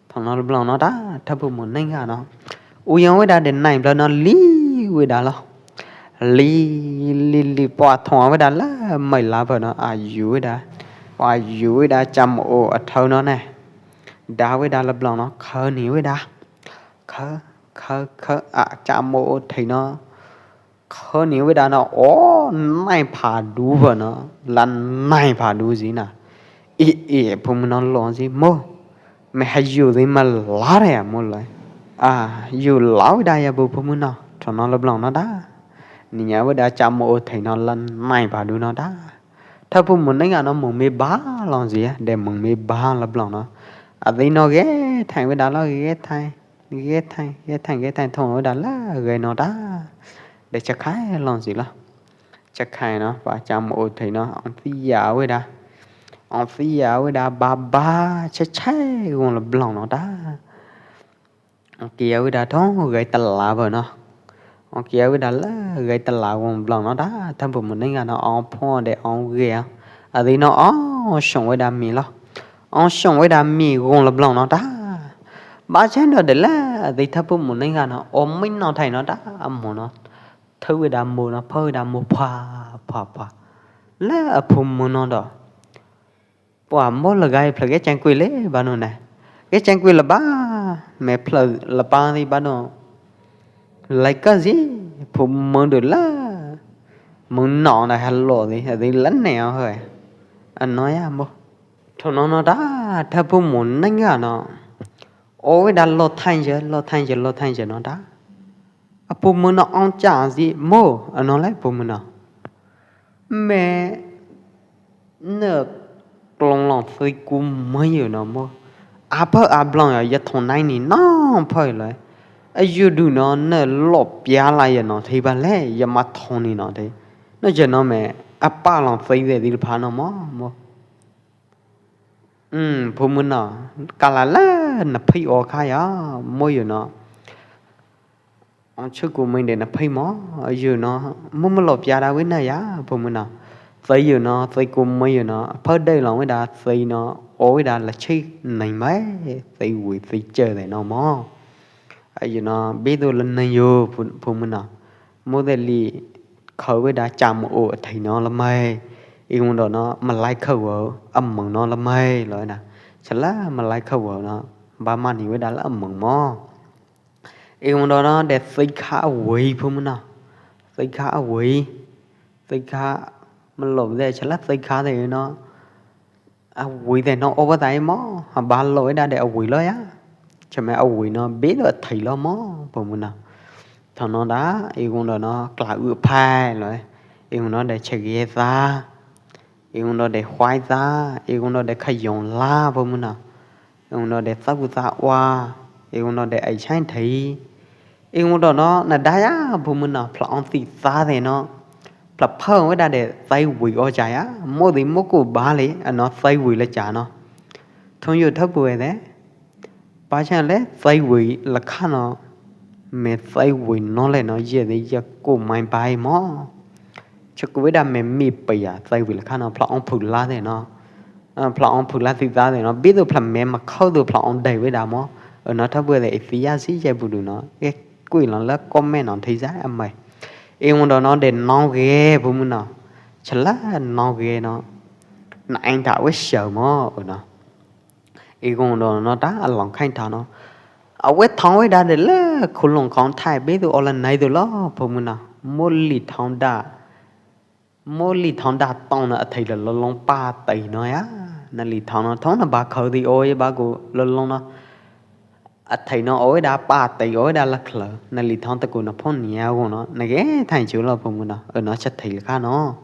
Tho no la blong no da, tha phu mo neng ka no. U yong wei da de nai pla no li wei da lo. Li, li, li, pa thong wei da la, mai la pha no, a yu wei da. Pa yu wei da, cha mo o a thâu no ne. Da wei da la blong no, khâu ni wei da. Khâu, khâu, khâu, a, cha mo o thei no. Khâu ni wei da no, o, nai pha du pha no, la nai pha du zi na. I, i, phu mui no lo zi mo. Mă ha yu zi ma la re a mo lo. A, yu la wei da ya bu phu mui no, tho no la blong no da. Ni ya wei da cha mo o thei no la nai pha du no da. Tha phu mo neng ka no mong me ba long zi a, de mong me ba la blong no. A di no ge thai wei da lo ge thai. Ge thai, ge thai, ge thai, thong wei da la, ge no da. De cha khai long zi lo. Cha khai no, pa cha mo o thei no, ong fi ya wei da. Ong fi ya wei da, ba ba, cha chai, gong la blong no da. Ong kia wei da thong, ge ta la pha no. Ong kia wei da la, ge ta la gong la blong no da, tha phu mo neng ka no, ong pho de ong ge. A di no, ong shong wei da mi lo. Ong shong wei da mi gong la blong no da. Ba chen do de la, a di tha phu mo neng ka no, o mi no thai no da, a mo no. Thu wei da mo no, pha wei da mo, pha, pha, pha. La a phu mo no do. Pua mo la gai phlak ge chang kui le ba no na. Ge chang kui la ba, me phlak la ba di ba no. Lai ka zi, phu mo du la. Mo no na ha lo di, a di la ne o hoi. A no ya mo. Tho no no da, tha phu mo neng ka no. O wei da lo thai je, lo thai je, lo thai je no da. A phu mui no ong cha zi mo, a no lai phu mui no. Mă nơ klong long thei ku mei yo no mo. A pha a blong yo ya thong nai ni no pha lai. A yu du no nơ lo pia lai yo no thei ba le, ya ma thong ni no thei. No je no mă a pa long thei de di pha no mo, mo. Hm, phu mui no, ka la la na phei o kha ya, mo yo no. Ong chu ku mei de na phei mo, yo no, mo mo lo pia da wei na ya, phu mui no. Thei yo no, thei ku mei yo no, pha dei long wei da, thei no, o wei da la chi nai mai, thei wei thei che de no mo. Yo no, bi du la nai yo, phu, phu mui no. Mo de li khâu wei da cha mo o thei no la mai. I ngun do no, ma lai khâu wo, a mong no la mai, lo na. Cha la ma lai khâu wo no, ba ma ni wei da la a mong mo. I ngun do no, de thei kha a wei phu mui no. Thei kha a wei. Thei kha ma lo de, cha la thei kha de no. A wei de no o ba dai mo, a ba lo wei da de a wei lo ya. Chama a wih no bit do a thei lo mo, pho muna. Tho no da, i gung do no, kla ưh phai lo, i gung do de chagi za, i gung do de huai za, i gung do de kha yong la, pho muna. I gung do de tau za wa, i gung do de ai chai thei. I gung do no, na da ya, pho muna, phla ong ti za de no. Phla phơ wih da de, zai wih o cha ya, mo di mo ku ba le, a no zai wih la cha no. Thong yu thơ bue de. Ba chang le zai wih la kha no, me zai wih no le no ye de ya ku mai bai mo. Cha ku wih da me mi pa ya zai wih la kha no phla ong phu la de no. Ơ, phla ong phu la ti za de no. Bi du phla me ma khâu du phla ong dai wih da mo. Ơ no thơ bue de i ti ya si ye bu du no. Ye kui lon la comment no thei za a mai. I ung do no de no ge bu mu no. Cha la no ge no. Na anh ta wih shau mo. Ơ no. I gung do no ta a lòng khañ tha no. A wih thong wih da de le khu lòng khong thai bi du o la nai du lo phu mu no. Mo li thong da. Mo li thong da tong no a thei la lo long pa tai no ya. Na li thong no thong na ba khâu di o ye ba gu lo long no. A thei no o wih da pa tai o wih da la khlơ. Na li thong ta gu no phon nia gung no. Na ge thai chu lo phu mu no. Ơ no cha thei la kha no.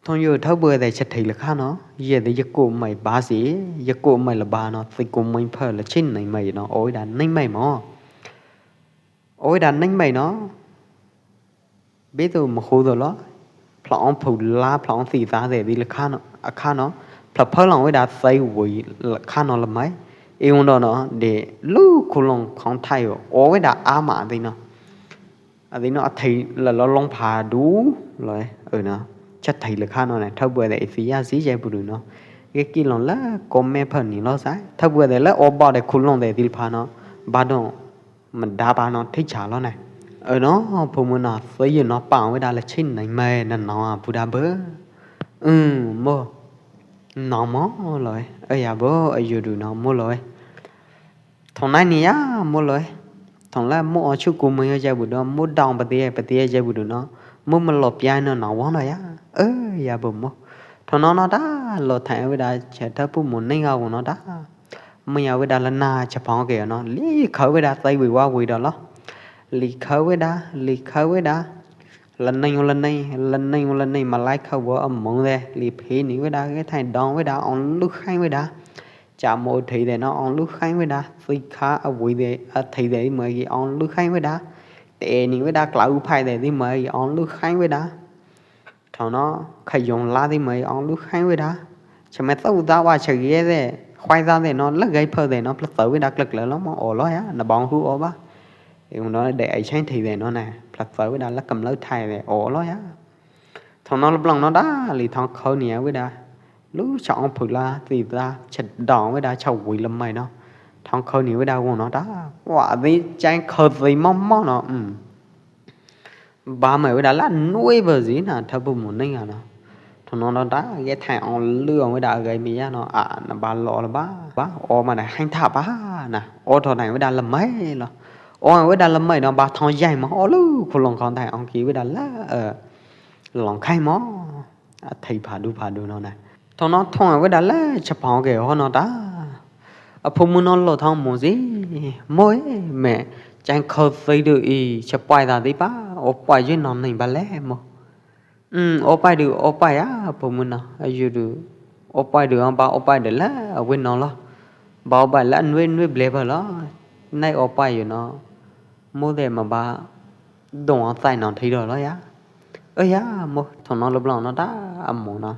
Thong yu thơ bue de cha thei la kha no, ye de ye ku mai ba si, ye ku mai la ba no, ti ku mai phơ la chin nai mai no, oi da nai mai mo. Oi da nai mai no, bi du ma khu do lo, phla ong phu la, phla ong ti za de di la kha no, a kha no, phla phơ long oi da sai wih la kha no la mai, i ung do no, de lu khu long khong thai o, oi da a ma di no. A di no a thei la lo long pha du lo, ơ no. Cha thei la kha no ne, thơ bue de i ti ya si ye bu du no. Ge ki long la comment phơ ni lo sa. Thơ bue de la o ba de khu long de di pha no. Ba do ma da ba no thei cha lo ne. Ơ no, phu mu no, sai ye no pa wih da la chin nai mai na no a bu da bơ. Ơ, mo. No mo lo, ơ ya bo, ơ yu du no mo lo. Thong nai ni ya mo lo. Thong la mo o chu ku mo yo ja bu do, mo dong pa ti pa ti ja bu do no. Mo ma lo pia no na wa no ya. Ơ ya bo mo. Thong no no da lo thai wih da cha tha pu mo nei ga wo no da. Mo ya wih da la na cha phong ke no. Li khâu wih da tai wih wa wih da lo. Li khâu wih da, li khâu wih da. La nei la nei, la nei la nei ma lai khâu wa a mo de. Li phi ni wih da, ke thai dong wih da, ong lu khañ wih da. Cha mo thei de no ong lu khañ wih da, si kha a wih de, a thei de di mo gi ong lu khañ wih da. Te ni wih da klau phai de di mo gi ong lu khañ wih da. Thong no kha yong la di mo gi ong lu khañ wih da. Cha me tau da wa cha gi de, khuai da de no, la gai phơ de no, pla tau wih da klak le lo mo o lo ya, na bong hu o ba. Ung no de ai chang thei de no na, pla tau wih da la kam lau thai de o lo ya. Thong no la blong no da, li thong khâu ni wih da. Lu cha ong phu la, ti da, cha dong wih da, cha wih la mai no. Thong khâu ni wih da wo no da. Wa di chang khâu di mo mo no, mm. Ba mai wih da la nuôi bơ zi na, tha bu mu ning a no. Thong no no da, ge thai ong lu ong wih da gai mi ya no, a, na ba lo la ba. Ba, o ma na hang tha ba na. O thong nai wih da la mai lo. O wih da la mai no, ba thong yai mo, o lu khu long khong thai ong ki wih da la, ơ. Lòng khañ mo. A thei pha du pha du no na. Thong no thong a wih da le cha phong ke ho no da. A phu mu no lo thong mo zi. Mo e me. Chang khâu thei du i cha pai da di ba. O pai yu no ning ba le mo. Um, o pai du, o pai a, phu mu no. A yu du. O pai du, a ba o pai de le, a wih no lo. Ba o pai le, a nuôi, nuôi ble ba lo. Nai o pai yu no. Mo de ma ba. Dong a tai no thei do lo ya. Ơ ya, mo, thong no la blong no da, a mo no.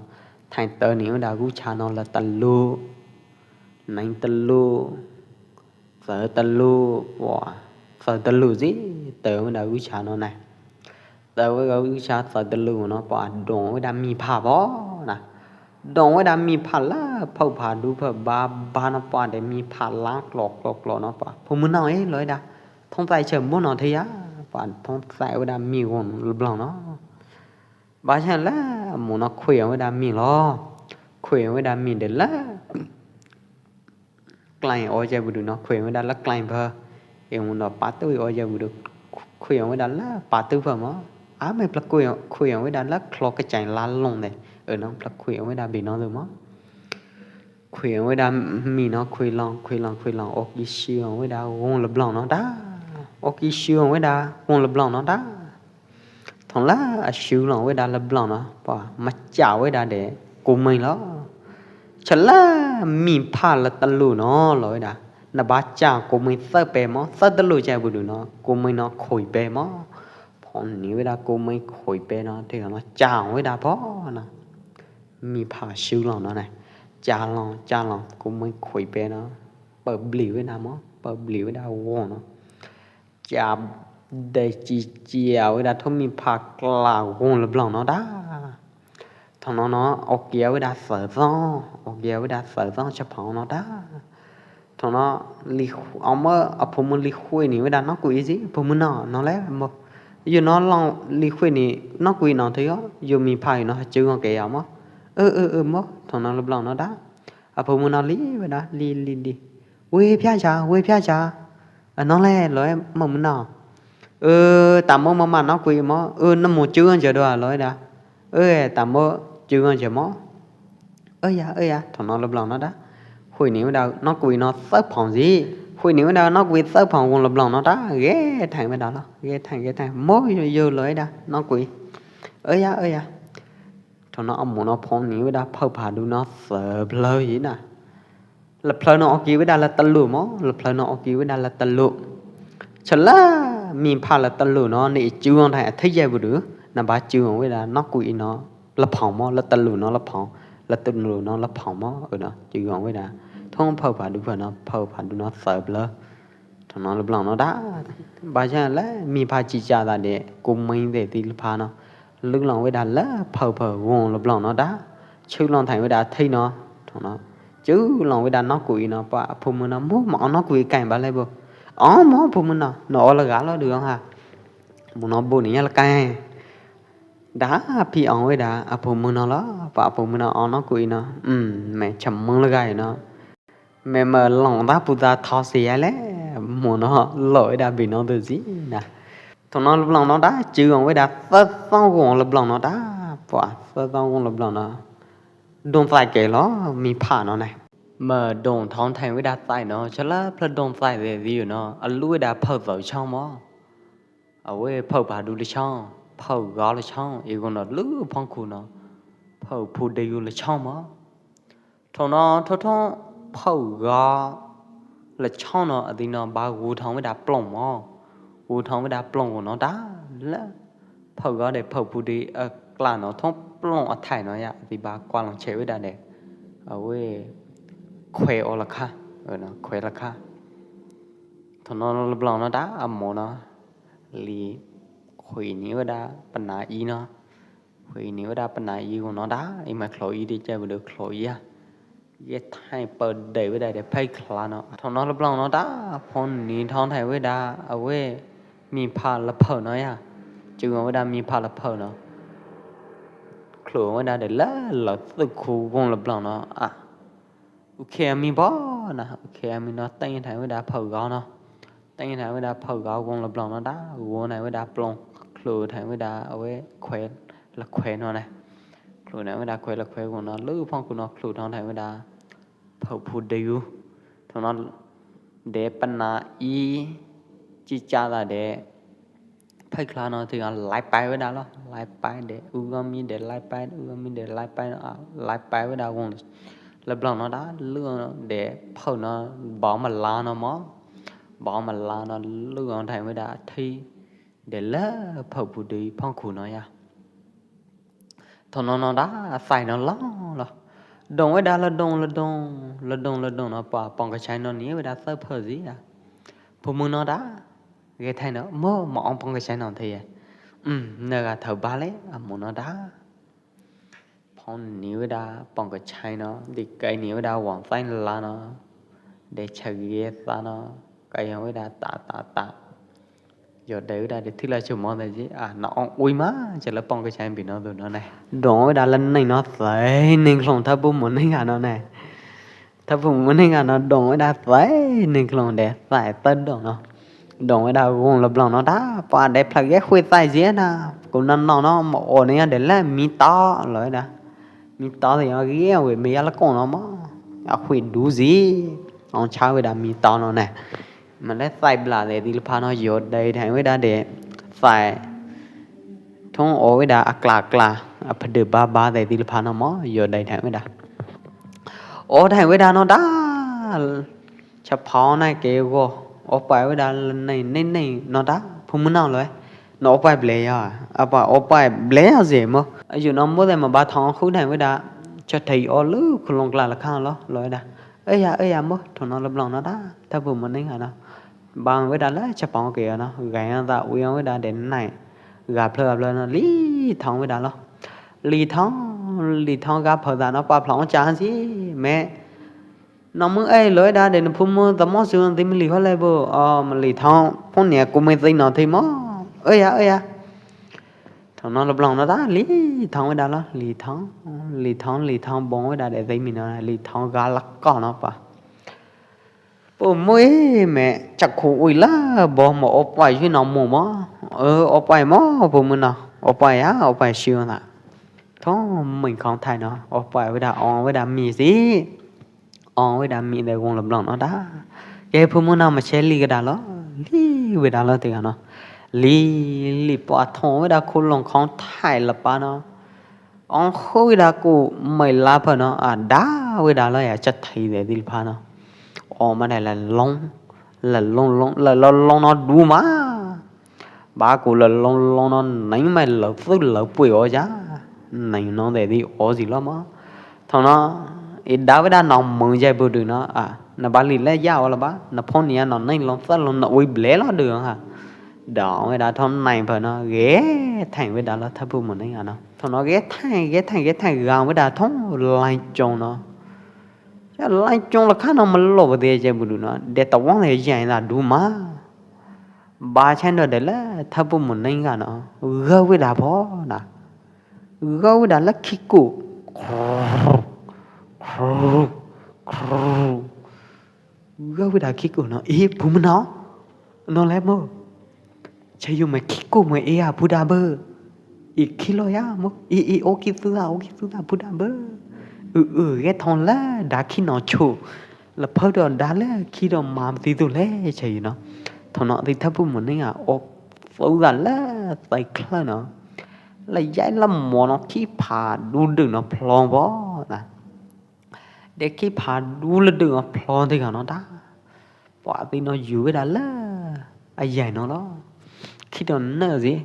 Thai tơ ni wih da gu cha no la ta lu. Nai ta lu. Tơ ta lu, wa. Tơ ta lu zi, tơ wih da gu cha no na. Tơ wih da gu cha tơ ta lu no, wa, dong wih da mi pha bo na. Dong wih da mi pha la, phâu pha du pha ba, ba no wa de mi pha la, klok, klok, klok no wa. Phu mu no e, lo da. Thong tai che mo no thei ya. Wa, thong tai wih da mi won la blong no. Ba cha la, mo no khui wih da mi lo. Khui wih da mi de la. Klai o ja bu du no, khui wih da la klai ba. E mo no pa tu o ja bu du. Khui wih da la pa tu ba mo. A me pla khui, khui wih da la klok ka chai la long de. Ơ no pla khui wih da bi no du mo. Khui ong weda mi no, khui long, khui long, khui long, o ki shu ong weda wong le blong no da. O ki shu ong weda wong le blong no da. Thong la a shu long weda le blong no, pa ma cha weda de ku mei lo. Cha la mi pha le ta lu no lo weda. Na ba cha ku mei thơ pe mo, thơ ta lu cha bu du no, ku mei no khui pe mo. Phong ni weda ku mei khui pe no, te no cha ong weda po no. Mi pha shu long no ne. Cha long, cha long, ku mei khui pe no. Pơ bli weda mo, pơ bli weda wong no. Cha de chi chia weda thu mi pha kla wong le blong no da. Thong no no, o kia weda thơ thong, o kia weda thơ thong cha phong no da. Thong no, li, ong mo, a phu mu li khui ni weda no ku i si, a phu mu no, no le, mo. Yo no long li khui ni, no ku i no thoi yo, yo mi pha i no ha chu ong ke ya mo. Ơ, ơ, ơ, mo, thong no le blong no da. A phu mu no li weda, li, li, li. Wei phia cha, wei phia cha. A no le, lo e, mo mu no. Ơ, ta mo ma ma no ku i mo. Ơ, no mu chu ong cha do a lo e da. Ơ, ta mo chu ong cha mo. Ơ ya, ơ ya, thong no le blong no da. Khui ni weda no ku i no thơ phong si. Khui ni weda no ku i thơ phong wong le blong no da. Ge thang weda lo. Ge thang, ge thang. Mo yo, yo lo e da, no ku i. Ơ ya, ơ ya. Thong no a mu no phong ni weda phơ pha du no thơ plơ i na. Le plơ no o ki weda le ta lu mo, le plơ no o ki weda le ta lu. Cha la mi pha le ta lu no, ni chu ong thai a thei ye bu du, na ba chu ong weda no ku i no, le phong mo, le ta lu no le phong, le ta lu no le phong mo, ơ no, chu ong weda. Thong phơ pha du phơ no, phơ pha du no thơ plơ. Thong no le blong no da. Ba cha le mi pha chi cha da de, ku mei de ti le pha no. Lưk long weda le phơ phơ wong le blong no da. Chư long thai weda thei no. Thong no. Chư long weda no ku i no pa a phu mu no mo ma ong no ku i kai ba le bo. Ong mo a phu mu no. No o le ga lo du ong ha. Mu no bu ni ya le kai. Da phi ong weda a phu mu no lo. Pa a phu mu no ong no ku i no. Hm, me cham mong le ga i no. Me me long ta pu ta tho si ya le, mu no lo weda bi no tu si na. Thong no le blong no da, chư ong weda thơ thong wong le blong no da, pua thơ thong wong le blong no. Dong thai ke lo, mi pha no ne. Me dong thong thai weda thai no, cha la plơ dong thai de di no, a lu weda phơ thơ chong mo. A we phơ pha du le chong, phơ go le chong, i go no lu phong khu no, phơ phu de yu le chong mo. Thong no, thong thong phao ga la chong no, a di no ba gu thong wei da plong mo. Gu thong wei da plong gu no da la. Phao ga de phao pu di, a, kla no thong plong a thai no ya, a di ba kwa long che wei da de. A wei khue o la kha, a no, khue la kha. Thong no la plong no da, a mo no. Li khue ni wei da, pa na i no. Khue ni wei da pa na i gu no da, i mai khloi i di chai wei da khloi i a. Ye thai pơ de wei da de phai khla no. Thong no la plong no da, phong ni thong thai wei da, a wei mi pha la phao no ya. Chu wei da mi pha la phao no. Khloi wei da de la, la tu khu gu la plong no a. U khe mi bo na, u khe mi no teng thai wei da phao ga no. Teng thai wei da phao ga gu la plong no da, gu nai wei da plong, khloi thai wei da a wei khue, la khue no ne. Khloi nai wei da khue la khue gu no, lu phong khu no khloi thong thai wei da phao pu de yu. Thong no de pa na i chi cha da de. Phai khla no thì lai pai wei da lo, lai pai de, u ga mi de lai pai, u ga mi de lai pai no, a, lai pai wei da gu la plong no da, lu de phao no, bo ma la no mo. Bo ma la no, lu thai wei da thi. De la phao pu di phong khu no ya. Thong no no da, a sai no lo, lo. Dong wei da la dong, la dong, la dong, la dong no pa, pong ka chai no ni wei da sa phao zi ya. Pu mu no da, ge thai no, mo, mo ong pong ka chai no thei ya. Um, na ga thao ba le, a mu no da. Phong ni wei da pong ka chai no, di kai ni wei da wang sai la no, de chai ge sa no, kai yong wei da ta, ta, ta. Yo de wei da de thi la chu mo de ji, a, no ong ui ma, che la pong ka chai bi no du no ne. Dong wei da la neng no sai, neng khlong tha bu mo neng a no ne. Tha phung mo neng a no dong wei da sai neng khlong de, sai ta dong no. Dong wei da gung la blong no da, pa de phlak ye khui sai zie na. Ku na no no mo o ne ya de la mi to lo da. Mi to de ya gie wei mi ya la kong no mo. အခွေဒူစီ အောင်ချဝဲဒၣ်မီးတောင်းတော့နဲ မလဲသၢႆဘျၣ်တဲ့သီလဖါနော် ယိုဒိုင်ထိုင်ဝဲဒၣ်တဲ့ သၢႆ ထုံးအိုဝဲဒၣ် အကျါကျါ အဖဒိုဘါဘါတဲ့သီလဖါနော် မ့ၢ်ယိုဒိုင်ထိုင်ဝဲဒၣ် အိုထိုင်ဝဲဒၣ်နော်တၢ် ဆၣ်ဖီန့ၣ်က့ဂီၤ အိုပှဲၢ်ဝဲဒၣ် လၢန့ၣ်န့ၣ်န့ၣ်နော်တၢ် ဖုမုၢ်နီၢ်လီၤ နအိုပှဲၢ်ဘျဲၣ်ယီၤ အပှၤအိုပှဲၢ်ဘျဲၣ်ယီၤစ့ၢ်မ့ၢ် အယုၢ်နီၢ်မိၢ်သဲးမၤဘါထီၣ်ဃုထိုင်ဝဲဒၣ် ဆၣ်ထံးအိုလၢခူလူင်ကျါလၢခါ လီၤလီၤဝဲဒၣ် အၢယၤ အၢယၤမိၢ် ထိၣ်နီၣ်လၢဘျီၣ်နီၢ်တၢ် ထၢဖုမုၢ်နံၣ်ဂၤနီၢ် ဘၣ်ဝဲဒၣ်လၢဆၣ်ဖီက့ၤအီၤနီၢ် ဂဲၤသးဝံၤဝဲဒၣ်ဒဲးနၢ် ဂၤဖျၢၣ်ဂၤဖျၢၣ်နီၢ် လံထီၣ်ဝဲဒၣ်လီၤ လံထီၣ် လံထီၣ်ဂၤဖၢၣ်သးနီၢ် ပာ်ဖျော်အီၣ်ကၢ်စ့ၢ် မ့ၢ် နီၢ်မုၢ်အဲၣ်လီၤဝဲဒၣ်ဒဲး နဖုမိၢ်သမီၣ်စုသံမလံၤဟီလဲၣ်ဘိ အီ မလံၤထီၣ် ဖိန့ၣ်ကူမ့ၢ်သံနီၢ်ထံမီၢ် အၢယၤ အၢယၤ ထိၣ်နီၣ်လၢဘျီၣ်နီၢ်တၢ် လံထီၣ်ဝဲဒၣ်လီၤ လံထီၣ် လံထီၣ် လံထီၣ်ဘီဝဲဒၣ်ဒဲးသံမံၤနီၢ် လံထီၣ်ဂၤလၢကီၢ်နီၢ်ပၢ် ပမိၢ်အံၤ မ့ၢ် ဆၣ်ခူဝံၤလၢဘီမ့ၢ်အိုပှဲၢ်ယုၢ်နီၢ်မိၢ်မး အၢ အိုပှဲၢ်မး ပမိၢ်နီၢ် အိုပှဲၢ်ယၤ အိုပှဲၢ်ဆှၢသး ထိၣ်မ့ၢ်ခီၣ်ထံးနီၢ် အိုပှဲၢ်ဝဲဒၣ် အီဝဲဒၣ်မံၤစ့ၢ် အီဝဲဒၣ်မံၤဒဲးဂီၤလၢဘျီၣ်နီၢ်တၢ် ကဲဖုမိၢ်နီၢ် မၤဆဲးလံကဒါလီၤ လံဝဲဒၣ်လီၤတဂၤနီၢ် လံ လံပှၤထိၣ်ဝဲဒၣ်ခူလူင်ခီၣ်ထံးလၢပၢ်နီၢ် အီဃုဝဲဒၣ်ကူမ့ၢ်လါဖၢၣ်နီၢ် အဒါဝဲဒၣ်လီၤယၤ ဆၣ်ထံးဒဲးသီလဖါနီၢ် အီမးဒဲးလၢ လၢ လၢ လၢ လၢ လၢ လၢ လၢ လၢ လၢ လၢ လၢ နီၢ်ဒူမး ဘၣ်ကူလၢ လၢ လၢ လၢ နီၢ် နမ့ၢ်လၢသုလၢပှ့ၤအီၤယၤ နနီၢ်ဒဲးသီအီစ့ၢ်လီၤမး ထိၣ်နီၢ် အံၤဒါဝဲဒၣ်နီၢ်မုၢ်ယဲၢ်ပူၤဒုးနီၢ် နဘၣ်လံလဲၣ်ယါအီၤလၢၤဘၣ် နဖိန့ၣ်ယါနီၢ် နလီၤသၢလီၤ နဝံဘျဲၣ်လီၤဒုးဧါ ဒီးဝဲဒၣ်ထိၣ်နံၣ်ဖၢၣ်နီၢ် ဂဲၤထၢၣ်ဝဲဒၣ်လၢထၢဖုမိၢ်နံၣ်ဂၤနီၢ် ထိၣ်နီၢ်ဂဲၤထၢၣ် ဂဲၤထၢၣ် ဂဲၤထၢၣ် ဂၤဝဲဒၣ်ထိၣ် လိုင်းကျုံနီၢ် လိုင်းကျုံလၢခါနီၢ် မလိာ်ပသ့ၣ်ယဲၢ်ပူၤဒုးနီၢ် ဒဲးတဝီန့ၣ်ယဲၢ်နၤဒူမး ဘၣ်ဆၣ်ဒီးဒဲးလၢထၢဖုမိၢ်နံၣ်ဂၤနီၢ် ဂၢဝ်ဝဲဒၣ်ဖီနီၢ် ဂၢဝ်ဝဲဒၣ်လၢခံကူၣ် ဂၢဝ်ဝဲဒၣ်ခံကူၣ်နီၢ် အ့ ဖုမုၢ်နီၢ် နီၢ်လဲၣ်မိၢ် ဆဲးယိုမ့ၢ်ခံကူၣ်မ့ၢ်အ့ဧါ ဖုဒၣ်ဘၢ အ့ခံလီၤယါမိၢ် အ့ အ့ အိၣ်ခံသူသၣ် အိၣ်ခံသူသၣ် ဖုဒၣ်ဘၢ အု အု ဂဲၤထီၣ်လၢဒါခံနီၢ်ဆိၣ် လၢဖၢဒီးဒါလၢခံဒီးမၤပသံသို့လဲၣ် ဆဲးယိုနီၢ် ထိၣ်နီၢ်သံထၢဖုမိၢ်နံၣ်ဂၤ အိၣ်သူသၣ်လၢသဲးချၢနီၢ် လၢယဲၢ်လၢမီၢ်နီၢ် ခံဖးဒူဒုၣ်နီၢ်ဖျီဘီနီၢ် ဒဲးခံဖးဒူလၢဒုၣ်နီၢ်ဖျီတဂၤနီၢ်တၢ် ပှၤသံနီၢ်ယူၤဝဲဒၣ်လၢ အယဲၢ်နီၢ်လီၤ ခံဒီးနၢၣ်စ့ၢ်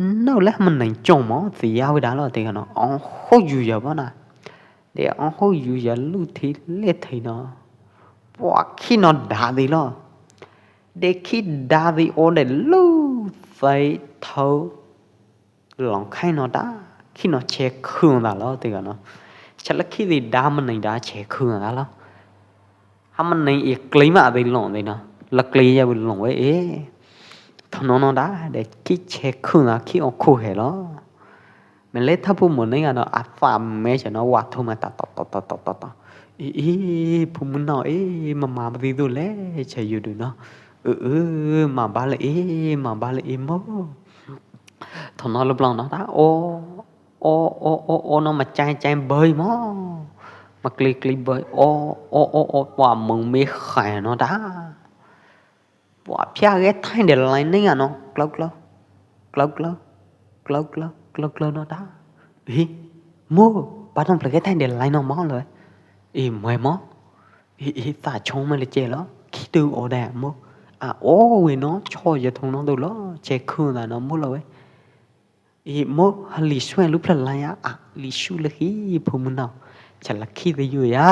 နၢၣ်လၢမနုၤကၠီမး သံယါဝဲဒၣ်လီၤတဂၤနီၢ် အီၣ်ဃိယူၤယၤဘီနီၢ် ဒဲးအီၣ်ဃိယူၤယၤ လူၢ်ထံလဲၢ်ထံနီၢ် ပှၤခံနီၢ်ဒါသံလီၤ ဒဲးခံဒါသံအိၣ်ဒဲးလူၢ်သဲးထၢ လီၤခဲနီၢ်တၢ် ခံနီၢ်ဆဲးခုၣ်သးလီၤတဂၤနီၢ် ဆဲးလၢခံသ့ၣ်ဒါမနုၤဒါဆဲးခုၣ်သးလီၤ ဟဲမနုၤအံၤကျ့မးသ့ၣ်လီၤသ့ၣ်နီၢ် လၢကျ့ယဲၢ်ပူၤလီၤဝဲအ့ၣ် ထိၣ်နီၢ်နီၢ်ဒါ ဒဲးခံဆဲးခုၣ်သး ခံအီၣ်ခိၣ်ဟဲလီၤ မ့ၢ်လၢထၢဖုမိၢ်နံၣ်ဂၤနီၢ် အသးမဲဆဲးနီၢ် ဝးထိၣ်မးတၢ်တီတီတီတီတီတီ အ့ အ့ ဖုမုၢ်နီၢ်အ့ၣ် မၤမၤပသံသို့လဲၣ် ဆဲးယိုဒုးနီၢ် အု အု မၤဘၣ်လၢအ့ၣ် မၤဘၣ်လၢအ့ၣ်မိၢ် ထိၣ်နီၢ်လၢဘျီၣ်နီၢ်တၢ် အီ အီ အီ အီ အီနီၢ် မၤကၠဲကၠဲဘၢမး မၤကျ့ကျ့ဘၢ အီ အီ အီ အီ ပှၤမုၢ်မ့ၢ်ဃဲနီၢ်တၢ် ပှၤဖျါဂဲၤထဲဒဲးလိုင်းန့ၣ်ဂၤနီၢ် ကျၢၤကျၢၤ ကျၢၤကျၢၤ ကျၢၤကျၢၤ ကျၢၤကျၢၤနီၢ်တၢ် အ့ မိၢ် ပၢ်ထီၣ်ဖျၢၣ်ဂဲၤထဲဒဲးလိုင်းနီၢ်မးလီၤဝဲ အ့ မွဲမး အ့ အ့ သးဆိမးလၢကဲလီၤ ခံတုၤအိၣ်ဒဲးမိၢ် အအိၣ်ဝဲနီၢ် ဆီၣ်ယထိၣ်နီၢ်တုၤလီၤ ဆဲးခုၣ်သးနီၢ်မိၢ်လီၤဝဲ အ့ မိၢ် ဟဲလံာ်ဆူၣ်လူဖျၢၣ်လိုင်းဧါ အ့ လံာ်ဆူၣ်လၢဟံၣ် ဖုမုၢ်နီၢ် ဆဲးလၢခံသယုၢ်ဧါ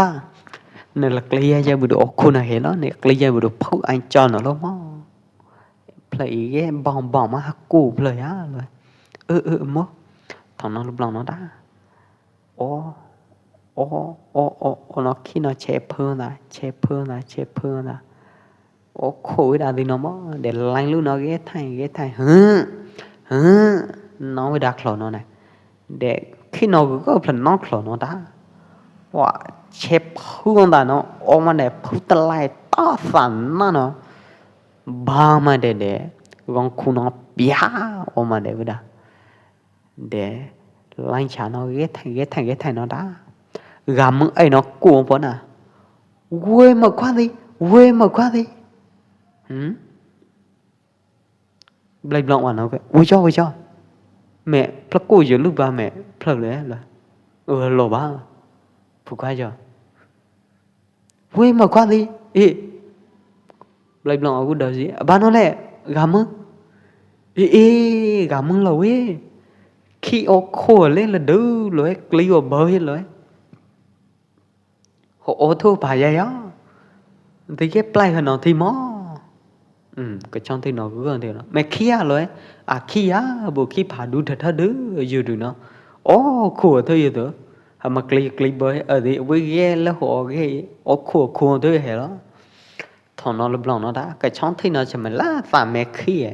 နလၢကျ့ယဲၢ်ပူၤဒီးအီၣ်ခိၣ်နၢ်ဟဲလီၤ နကျ့ယဲၢ်ပူၤဒီးဖုအါကၠီနီၢ်လီၤမး ဖျၢၣ်အံၤဂဲၤဘီၣ်ဘီၣ်မး ဟးကူၣ်ဖျၢၣ်ဧါလီၤ အၢ အၢ မိၢ် ထိၣ်နီၢ်လၢဘျီၣ်နီၢ်တၢ် အီ အီ အီ အီ အီနီၢ် ခံနီၢ်ဆဲးဖုသး ဆဲးဖုသး ဆဲးဖုသး အီၣ်ခိၣ်ဝဲဒၣ်သ့ၣ်နီၢ်မး ဒဲးလိုင်းလူၢ်နီၢ် ဂဲၤထဲ ဂဲၤထဲ ဟု ဟု နီၢ်ဝဲဒၣ်ချီၣ်နီၢ်န့ၣ် ဒဲးခံနီၢ်ဂုၤဂၢၢ်ဖျၢၣ်နီၢ်ချီၣ်နီၢ်တၢ် ပှၤဆဲးဖုသးနီၢ် အီၣ်မးဒဲး ဖုတလဲ တၢ်သးနါနီၢ် ဘါမးဒဲးဒဲး ဂီၤခူၣ်နီၢ် ပျၢ် အီၣ်မးဒဲးဝဲဒၣ် ဒဲး လိုင်းဆးနီၢ် ဂဲၤထဲ ဂဲၤထဲ ဂဲၤထဲနီၢ်တၢ် Gam mơ̆ng ai no kuo pona. Wei mă kuan di, wei mă kuan di. Hmm? Blai blong wan no ke. Wei cho, wei cho. Mẹ plak ku yo lu ba mẹ plak le la. Ơ lo ba. Phu kuan cho. Wei mă kuan di. Ê. Blai blong aku đau gì. Ba no le. Gam mơ̆ng. Ê, ê, gam mơ̆ng lo wei. Khi o khô le la đu lo e. Kli o bơ he lo e. Hơ ô thu pa ya ya. Ti ke plai hơ no thi mo. Ừm, kơ chong thi no gơ thi no. Mẹ khi a loi. A khi a, bu khi pa du thơ thơ du, yu du no. Ô, khu thơ yu du. Hơ ma kli kli bơ, ơ di, wi ge lơ hơ ge, ô khu khu thơ he lo. Thong no lơ blong no da. Kơ chong thi no chăm mẹ la sa mẹ khi e.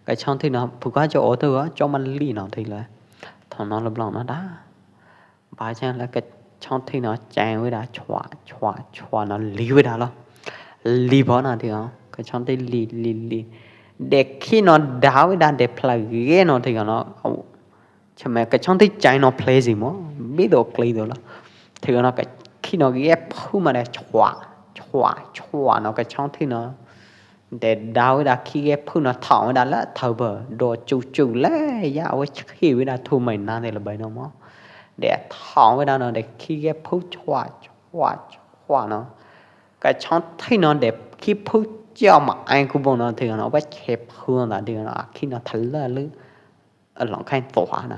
Kơ chong thi no, phu ka cho ô thơ, cho ma li no thi lo. Thong no lơ blong no da. Ba chang la kơ chong thi no chang wei da chua, chua, chua no li wei da lo. Li bo no thi no. Kơ chong thi li, li, li. Để khi no da wei da để plai ge no thi no. Chăm mẹ kơ chong thi chang no plai gì mo. Bi do kli do lo. Thi no kơ khi no ge phu ma da chua, chua, chua no kơ chong thi no. Để đau wei da khi ge phu no thong wei da lơ thơ bơ. Đô chu chu lơ ya wei khi wei da thu mày na để lơ bai no mo. Để thong wei da no để khi ge phu chua, chua, chua no. Kơ chong thi no để khi phu cho ma ai ku bo no thi no wei che phu da thi no khi no thơ lơ lư. Ơ, lòng khai tòa nè.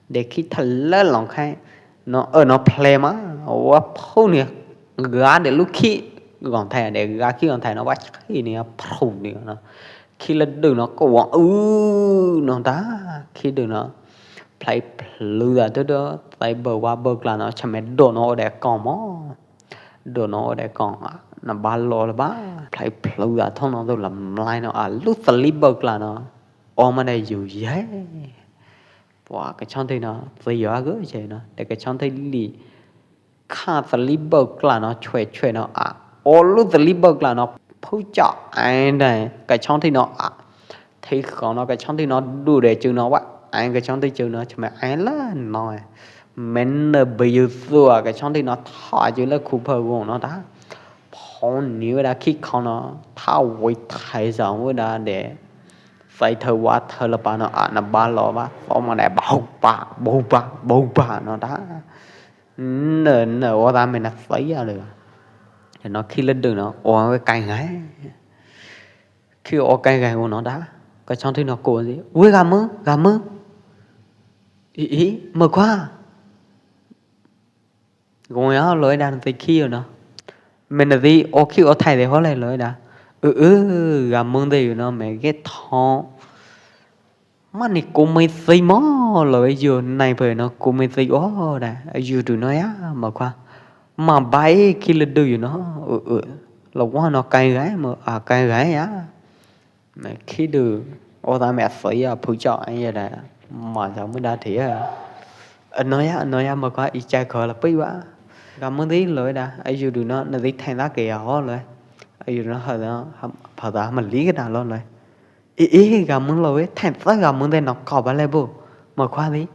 Để khi thơ lơ lòng khai. Nó, ơ, nó ple ma. Wa phu ni. Ga để lu khi gọn thai, để ga khi gọn thai nó wa khi ni, phu ni nó. Khi lơ đu nó ko wa, ư, nó ta. Khi đu nó. Plai plu da tu do, tai bơ wa bơ kla nó, chăm mẹ đổ nó để con mo. Đổ nó để con, nó ba lo là ba. Plai plu da thong nó tu là mlai nó, à, lu ta li bơ kla nó. Ơ, ma đe yu ye. Pua, kơ chong thi no, thi yo a gơ che no. Để kơ chong thi li. Kha thi li bơ kla no, chue chue no a. Ơ, lu thi li bơ kla no, phu chọ ai đe. Kơ chong thi no a. Thi khong no, kơ chong thi no, đu để chư no wa. Ai kơ chong thi chư no, chăm mẹ ai la no. Mẹ nơ bơ yu sua, kơ chong thi no, tha chư lơ khu phơ gong no ta. Phong ni wei da khi khong no, tha wei thai sa wei da để. Sai thơ wa thơ la pa no a na ba lo ba, phong ma đe bau ba, bau ba, bau ba no ta. Nơ, nơ, wa ta mẹ na sai ya lơ. Để nó khi lơ đu nó, wa wei kai ngai. Khi wa kai ngai wa nó ta. Kơ chong thi no ko gì. Wei ga mơ, ga mơ. Ê, ê, mơ khua. Gong ya loi da thi khi yo no. Mẹ na thi o khi o thai de ho le loi da. Ư, ư, ga mưng de yo no, mẹ ge tho. Ma ni cô mày thi mo loi yo nai phe no cô mày thi o da. Yu du no ya, mơ khua. Ma bai khi lơ đu yo no. Ư, ư. Lo wa no kai gai mơ, a kai gai ya. Mẹ khi đu, ô ta mẹ sới ya, phu chọ ai ya da, ma chong mui da thi ya. Ơ, no ya, no ya, mơ khua i chai kho la pui wa. Ga mưng thi loi da, ai yu du no, na thi thang da ke ya ho loi. Ai yu no ha da, ha, pha da ma li ke da lo loi. Ê, ê, ga mưng loi, thang da ga mưng thi no ko ba le bu. Mơ khua thi.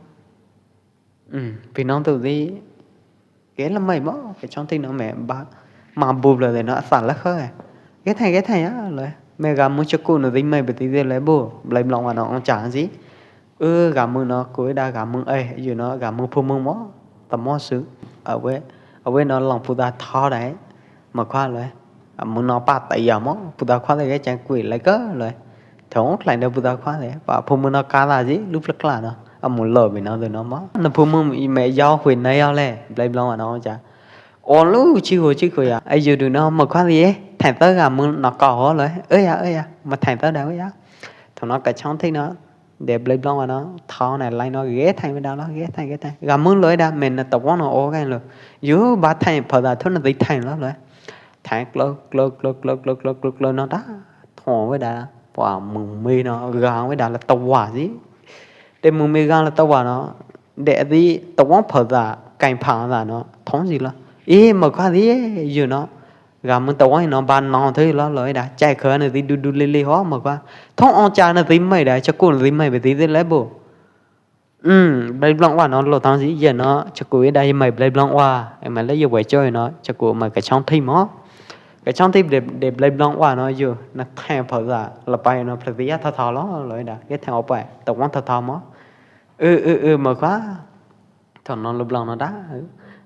Ừm, phi nong tu di, kơ la mai mo, kơ chong thi no mẹ ba, ma bu lơ de no, sa la khơ. Kơ thai, kơ thai ya, lơ. Mẹ ga mưng chơ ku no di mai bơ ti de lơ bu, blai blong wa no ong cha si. Ư, ga mưng no, ku da ga mưng ai, yu no, ga mưng phu mưng mo, ta mo su. Awe, awe no long phu da tho dai. Mơ khua loi. A, mưng no pa tai ya mo, phu ta khua loi ke chang kui lai kơ loi. Thong klai no phu ta khua loi. Pa phu mưng no ka la ji, lu plak kla no. A mưng lo bi no tu no mo. No phu mưng i mẹ yau hui nai yau le, blai blong wa no cha. Ô lu chi hui chi hui ya. Ai yu du no mơ khua loi, thang tơ ga mưng no ka ho loi. Ơ ya, ơ ya, ma thang tơ da ơ ya. Thong no kơ chong thi no. Để blai blong wa no, thao nai lai no, ghé thai wei da lo, ghé thai, ghé thai. Ga mưng loi da, mẹ na ta wong no, ô, gan lo. Yu, ba thai, pha da, thon na ti thai lo, loi. Thai, klo, klo, klo, no da. Thon wei da, pua mưng mi no, ga wei da la ta wa si. Để mưng mi ga la ta wa no, để di ta wong pha da, kai pha da no, thon si lo. Ê, mơ khua si, yu no. Ga mưng ta wong no ba no thoi lo loi da, chai khơ na ti du du li li ho mơ khua. Thong ong cha na ti mai da, cha ku na ti mai ba ti ti le bu. Ư, blai blong wa no lo tang si ye no, chaku i da i mai blai blong wa, e mai le ye wai choi no, chaku mai ka chong thi mo. Ka chong thi de, de blai blong wa no yo, na thang phao da, la pai no, phao ti ya tha tha lo, lo da, ke thang o pai, ta wang tha tha mo. Ư, ư, ư, ma kwa. Thong no lo blong no da.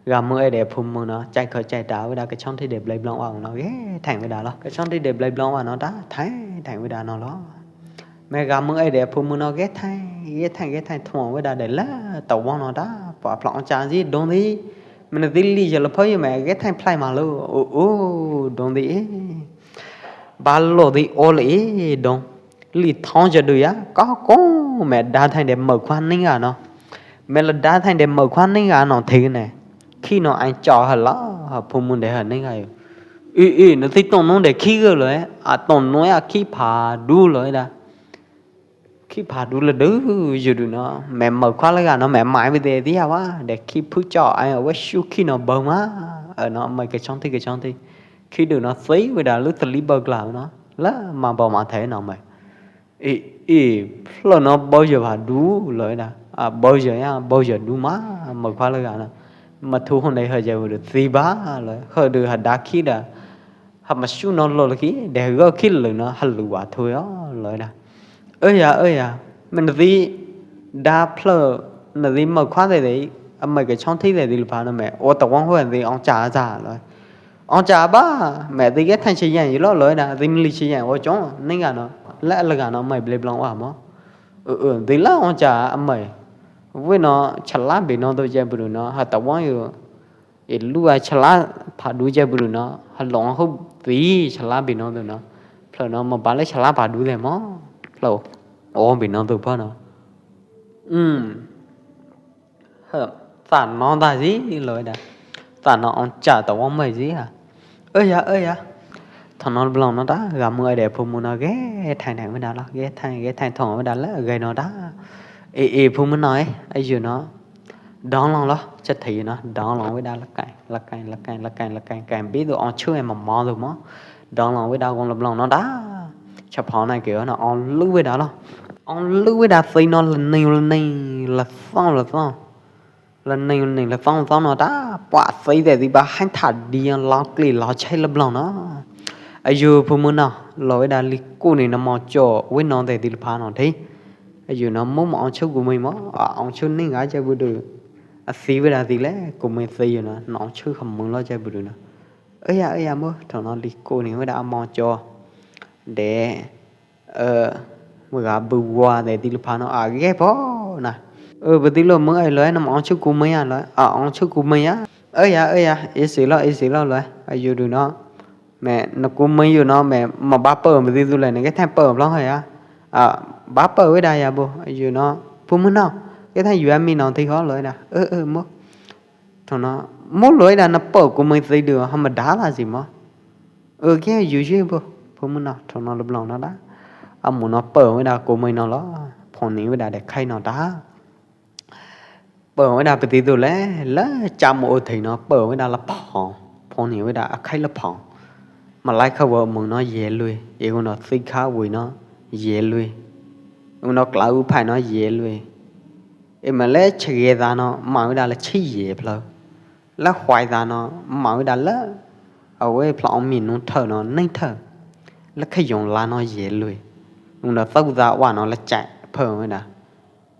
Ga mơ e de phu mơ no, chai kho chai da, wai da ka chong thi de blai blong wa no, ke thang wai da lo. Ka chong thi de blai blong wa no da, thang, thang wai da no lo. Mai ga mơ e de phu mơ no ge thang, ge thang, ge thang thong wai da de la, tau wong no da, pa plong cha ji dong di. Mai na di li je lo pho yu mai ge thang plai ma lo, u, u, dong di e. Ba lo di o le e dong. Li thong je du ya, ko ko mai da thang de mơ khua ning a no. Mai la da thang de mơ khua ning a no thi ne. Khi no ai cho ha la, ha phu mơ de ha ning a yo. I, i, na ti tong no de khi ge lo e, a tong no ya khi pha du lo e da. Khi pha du le du, yu du no, mai mơ khua le ga no, mai mai bi de dia wa, de khi phu cho ai wa shu khi no bơ ma, ơ no, mai ke chong thi, ke chong thi. Khi du no, thi wai da lu tali bơ gla no, la ma bơ ma the no mai. I, i, phlơ no bơ yơ pha du, lo da, a, bơ yơ ya, bơ yơ du ma, mai khua le ga no. Ma thu hon dei ha ja wa du thi ba, lo, ha du ha da khi da. Ha ma shu no lo lơ ki, de ha gơ ki lơ no, ha lu wa thu yo, lo da. Ơ ya, ơ ya, mai na di da phlơ, na di mơ khua de de, a mai ke chong thi de di lu pha no mai, o ta wong hua di ong cha cha lo. Ong cha ba, mai di ke thang chi yang yi lo lo da, di mi li chi yang o chong, ning a no, la la ga no mai blai blong wa mo. Ơ, ơ, di la ong cha a mai. Wai no, cha la bi no do ja bru no, ha ta wong yo. I lu a cha la pha du ja bru no, ha long hu bi cha la bi no du no. Phlơ no ma ba le cha la pha du de mo. Phlơ o bi no du pho no. Ưm. Hơ, ta no da ji lo da. Ta no ong cha ta wong mai ji ha. Ơ ya, ơ ya. Thong no blong no da, ga mơ ai de phu mơ no ge thang thang wai da lo, ge thang, ge thang thong wai da la, ge no da. Ê, ê, phu mơ no e, ai yu no. Dong long lo, cha thei no, dong long wai da la kai, la kai, la kai, la kai, la kai, kai, bi du ong chu e ma mo du mo. Dong long wai da gong lo blong no da. Cha phao nai ke no, ong lu wai da lo. Ong lu wai da thei no la ning, la ning, la thong, la thong. La ning, la ning, la thong, thong no da, pua thei de di ba han tha di yang lo kli lo chai lo blong no. Ai yu phu mơ no, lo wai da li ku ni no mo cho, wai no de di la pha no thei. Ai yu no mo mo ong chu ku mai mo, a, ong chu ning a cha bu du. A si wai da di le, ku mai si yu no, no ong chu kham mung lo cha bu du no. Ơ ya, ơ ya mo, thong no li ku ni wai da mo cho. De, ơ, mơ ga bu wa de di la pha no, a, ge pho na. Ơ, bu di lo mơ ai lo, no mo ong chu ku mai a lo, a, ong chu ku mai a. Ơ ya, ơ ya, i si lo, i si lo lo, a, yu du no. Mai, na ku mai yu no, mai, ma ba pơ, mai di du le, na ke thang pơ, blong ha ya. A, ba pơ wai da ya bu, yu no, phu mơ no, ke thang yu a mi no thi ho lo da. Ơ, ơ, mo. Thong no, mo lo da na pơ ku mai thi du, ha ma da la ji mo. Ơ, ke yu ji bu, phu mơ no, thong no lo blong no da. A mu no pơ wai da ku mai no lo, phon ni wai da de khai no da. Pơ wai da pơ ti tu le, la cha mo o thei no, pơ wai da la phon, phon ni wai da a khai la phon. Ma lai kha wa mung no ye lui, e gu no thi kha wai no ye lui. E gu no kla u phai no ye lui. E ma le che ge da no, ma wai da la chi ye phlơ. La huai da no, ma wai da la, a wai phlơ ong mi nu thơ no, neng thơ. La kha yong la no ye lui. E gu no tau da wa no la chai, pơ wai da.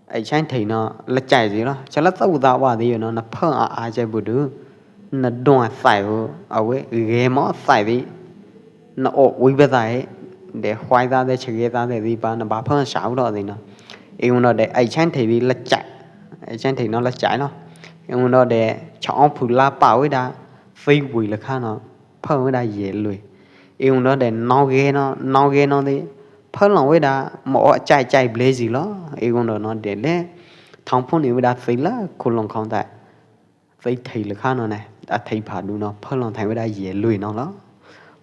Ai chang thei no, la chai ji lo. Cha la tau da wa di no, na phơ a a chai bu du. Na dong a sai bu, a wai, ge mo sai di. Na o ui ba sai. De huai da de, che ge da de di ba, na ba phơ sa u lo di no. E gu no de, ai chang thei di la chai. Ai chang thei no la chai lo. E gu no de, cha ong phu la pa wai da. Phi wui la kha no. Phơ wai da ye lui. E gu no de, no ge no, no ge no di. Phơ long wai da, mo o chai chai ble ji lo. E gu no no de le. Thong phun e wai da phi la, khu long khong tai. Phi thei la kha no ne. A thei pha du no, phơ long thei wai da ye lui no lo.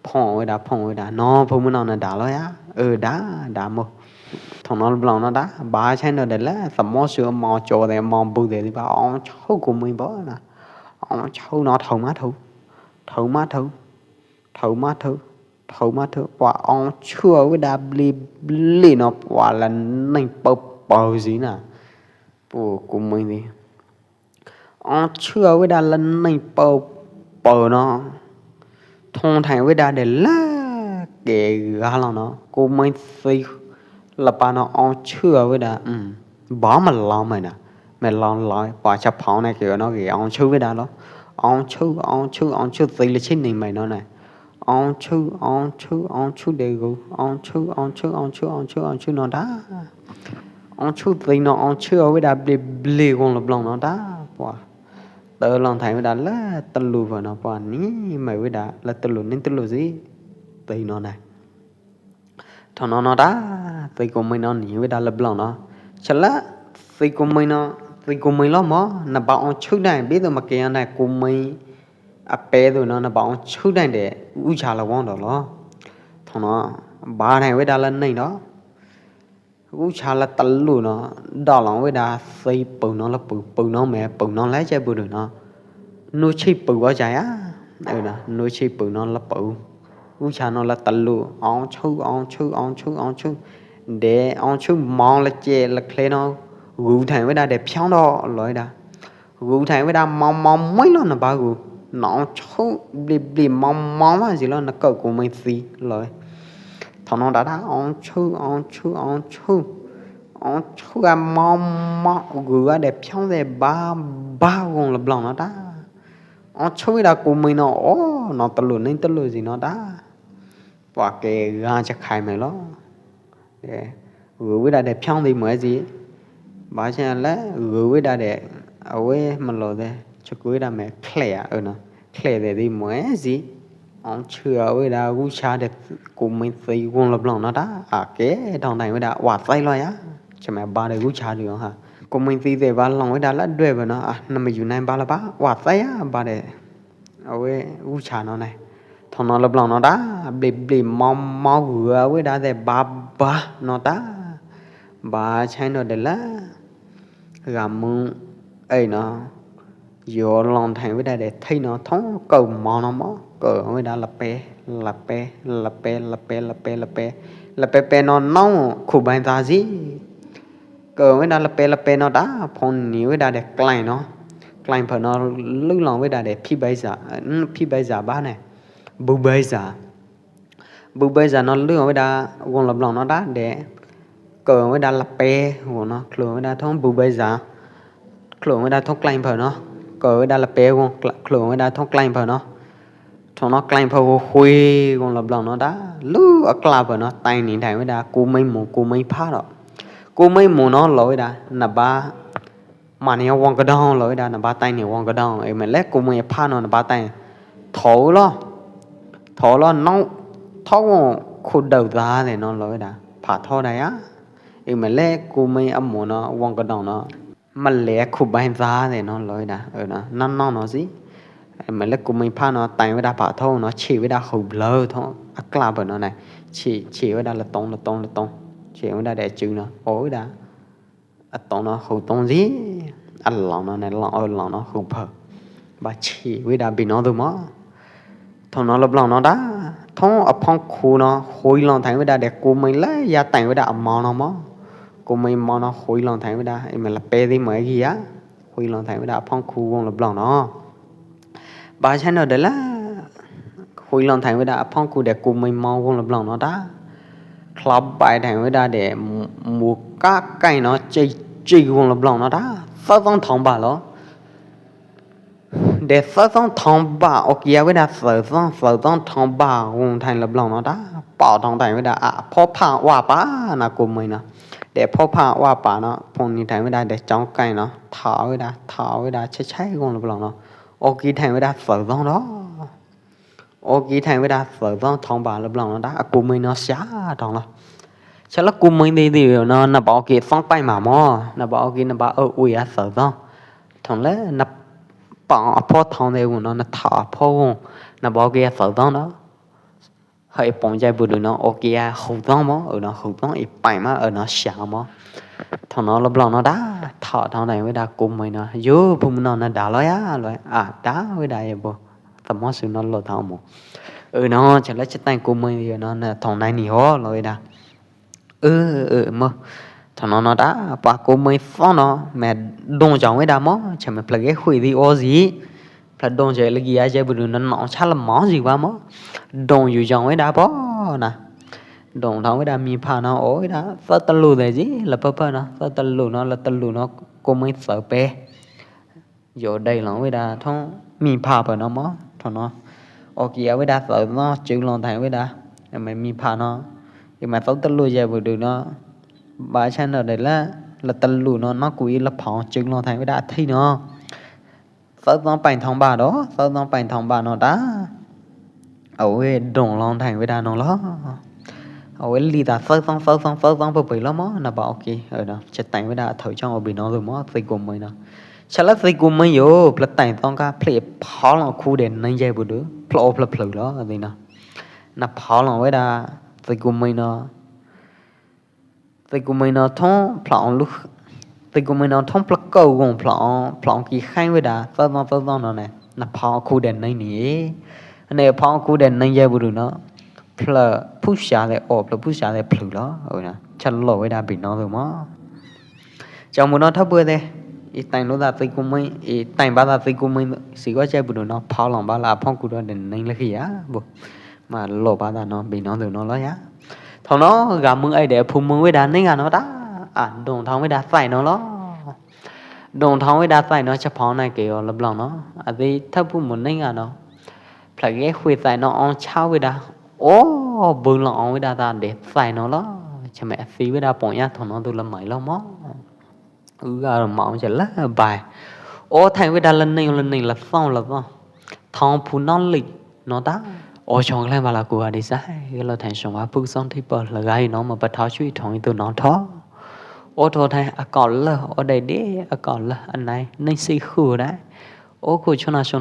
Phong wai da, phong wai da. No, phu mơ no na da lo ya. Ơ, da, da mo. Thong no blong no da. Ba chai no de le. Sa mo su mo cho de, mo bu de di ba. Ong chau ku mai bo na. Ong chau no thau ma thau. Thau ma thau. Thau ma thau, thau ma thau, pua ong chua wai da bli bli no pua la neng pau pau ji na. Pu ku mei di. Ong chhư̆ wei da lơ neng pau pau no. Thong thai wei da de lơ ke ga lo no. Ku mei si lơ pa no ong chhư̆ wei da. Ba ma lo mei na. Mei lo lo pa cha phao na ke no ke ong chhư̆ wei da lo. Ong chhư̆, ong chhư̆, ong chhư̆ si lơ chhư̆ neng mei no na. Ong chhư̆, ong chhư̆, ong chhư̆ de gu. Ong chhư̆, ong chhư̆, ong chhư̆, ong chhư̆, ong chhư̆ no da. Ong chhư̆ si no, ong chhư̆ wei da bli bli gong lơ blong no da. Pua. Tơ long thai wei da lơ tơ lu pua no pua ni mei wei da lơ tơ lu neng tơ lu si. Si no na. Thong no no da, si ku mei no ni wei da lơ blong no. Cha lơ, si ku mei no, si ku mei lo mo, na ba ong chhư̆ dai, bi tu ma ke dai ku mei a pe tu no, na ba ong chhư̆ dai de, u cha lơ wong do lo. Thong no, ba dai wei da lơ neng do. U cha lơ tơ lu no, do long wei da si pu no lơ pu, pu no mei, pu no lơ chai pu du no. Nu chi pu wa chai a, ơ no, nu chi pu no lơ pu. U cha no lơ tơ lu, ong chhư̆, ong chhư̆, ong chhư̆, ong chhư̆. De ong chhư̆ mong lơ che lơ khle no, gu thai wei da de phiong do lo wei da. Gu thai wei da mong mong mei lo na ba gu. No ong chhư̆ bli bli mong mong ma si lo na kơ ku mei si lo. Thong no da da ong chhư̆, ong chhư̆, ong chhư̆. Ong chhư̆ a mong mong gu a de phiong de ba ba gong lơ blong no da. Ong chhư̆ wei da ku mei no o, no tơ lu neng tơ lu si no da. Pua ke ga cha khai mei lo. De, gu wei da de phiong di mei si. Ba cha lơ, gu wei da de, a wei ma lo de, cha ku wei da mei khle a, ơ no. Khle de di mei si. Ong chhư̆ wei da gu cha de ku mei si gong lơ blong no da. A ke thong thai wei da wa sai lo ya. Cha mei ba de gu cha di ha. Ku mei si de ba long wei da lơ due ba no. A, na mei yu nai ba lơ ba. Wa sai ya ba de. A wei u cha no nai. Thong no lơ blong no da, bli bli mong mong gu a wei da de ba ba no da. Ba chai no de lơ. Ga mung, ơ no. Yo long thai wei da de thei no thong kơ mong no mo. Kơ wei da lơ pe, lơ pe, lơ pe, lơ pe, lơ pe, lơ pe, lơ pe. Lơ pe pe no no khu bai da si. Kơ wei da lơ pe lơ pe no da, phong ni wei da de klai no. Klai pha no lư long wei da de phi bai za, phi bai za ba ne. Bu bai za. Bu bai za no lư wei da gong lơ blong no da de. Kơ wei da lơ pe gong no, khlung wei da thong bu bai za. Khlung wei da thong klai pha no. Kơ wei da lơ pe gong, khlung wei da thong klai pha no. Thong no klai pha hu hui gong lơ blong no da. Lư a kla pha no tai ni thai wei da ku mei mu ku mei pha ro. Ku mei mu no lo wei da na ba. Ma ni wong ka dong lo wei da na ba tai ni wong ka dong. Ơ mei lek ku mei pha no na ba tai. Thâu lo. Thâu lo no. Thâu khu dau da de no lo wei da. Pha thâu da ya. Ơ mei lek ku mei a mu no wong ka dong no. Ma lek khu bai za de no lo wei da. Ơ no. Nan no no si. Ơ mei lek ku mei pha no tai wei da pha thâu no. Chi wei da khu blơ thâu. A kla pha no nai. Chi, chi wei da lơ tong, lơ tong, lơ tong. Chi wei da de chư no. O wei da. A tong no khu tong si. A long no nai long, ơ long no khu pha. Ba chi wei da bi no du mo. Thong no lơ blong no da. Thong a phong khu no. Hui long thai wei da de ku mei lơ ya tai wei da a mo no mo. Ku mei mo no hui long thai wei da. Ơ mei lơ pe di mei ki ya. Hui long thai wei da phong khu gong lơ blong no. Ba chai no de lơ. Hui long thai wei da phong khu de ku mei mo gong lơ blong no da. Khlap bai thai wei da de mu ka kai no chi chi gong lơ blong no da. Sa zong thong ba lo. De sa zong thong ba, ok ya wei da sa zong, sa zong thong ba gong thai lơ blong no da. Pao thong thai wei da a pho pha wa pa na ku mei no. De pho pha wa pa no, phong ni thai wei da de chong kai no. Tha wei da, tha wei da, chai chai gong lơ blong no. Ok thai wei da sa zong do. Ok thai wei da sa zong thong ba lơ blong no da, a ku mei no sia thong lo. Cha lơ ku mei di di no, na ba ok song pai ma mo, na ba ok na ba ơ ui a sa zong. Thong lơ na pao a pho thong de gong no, na tha a pho gong, na ba ok a sa zong do. Hơi pong jai bu du no, ok a khu zong mo, ơ no khu zong i pai ma, ơ no sia mo. Thong no lơ blong no da, tha thong thai wei da ku mei no, yo bu no na da lo ya, lo a da wei da ya bu. Sa mo su no lo thao mo. Ơ no, cha lơ cha tai ku mei yo no, na thong nai ni ho lo wei da. Ơ, ơ, mo. Thaum no no ta, pa ku mei fo no, me dong jong wei da mo, cha me plak e hui di o zi. Plak dong jai lagi ya jai bu du no no cha la mo zi wa mo. Dong yu jong wei da po na. Dong thong wei da mi pha no, o wei da, thơ ta lu de zi, la pa pa no, thơ ta lu no, la ta lu no, ku mei thơ pe. Yo dei long wei da thong mi pha pa no mo, thong no. O ki ya wei da thơ no, chữ long thai wei da. Ya me mi pha no. Ya me thơ ta lu jai bu du no. Ba cha no dei la, la ta lu no, no ku i la phong chữ long thai wei da thi no. Thơ thong pai thong ba do, thơ thong pai thong ba no da. Au wei dong long thai wei da no lo. Au wei li da thơ thong, thơ thong, thơ thong pa pai lo mo, na ba ok. Ơ no, cha tai wei da thơ chong o bi no lu mo, thi ku mei no. Cha la thi ku mei yo, plak tai thong ka, plak pha long khu de nai jai bu du, plak o plak plak lo, di no. Na pha long wei da, thi ku mei no. Thi ku mei no thong phlak ong lu. Thi ku mei no thong phlak kau gong phlak ong, phlak ong ki khain wei da, thơ thong, thơ thong no ne. Na pha khu de nai ni. Ne pha khu de nai jai bu du no. Phlak phu sha de o, phlak phu sha de phlak lo. Ơ na, cha lo wei da bi no lu mo. Chong bu no thơ bu de. I tai lu da thi ku mei, i tai ba da thi ku mei, si ko jai bu du no, pha long ba la phong khu do de nai la khi ya, bu. Ma lo ba da no, bi no du no lo ya. Thong no, ga mei ai de phu mei wei da nai ga no da. A, dong thong wei da thai no lo. Dong thong wei da thai no, cha phong nai ke yo la blong no. A di thơ phu mei nai ga no. Plak e hui thai no, ong cha wei da. O, bu long ong wei da ta de thai no lo. Cha me a thi wei da pong ya thong no du la mai lo mo. Ư ga ma ong cha la bai. O thai wei da la nai, la nai, la thong, la thong. Thong phu no li no ta. O chong lai ba la ku a di sai. Lo thai chong wa phu song thi pa la gai no ma pa thao chui thong i tu no tho. O tho thai a kau la, o dei de a kau la, a nai, nai si khu dai. O ku chong na chong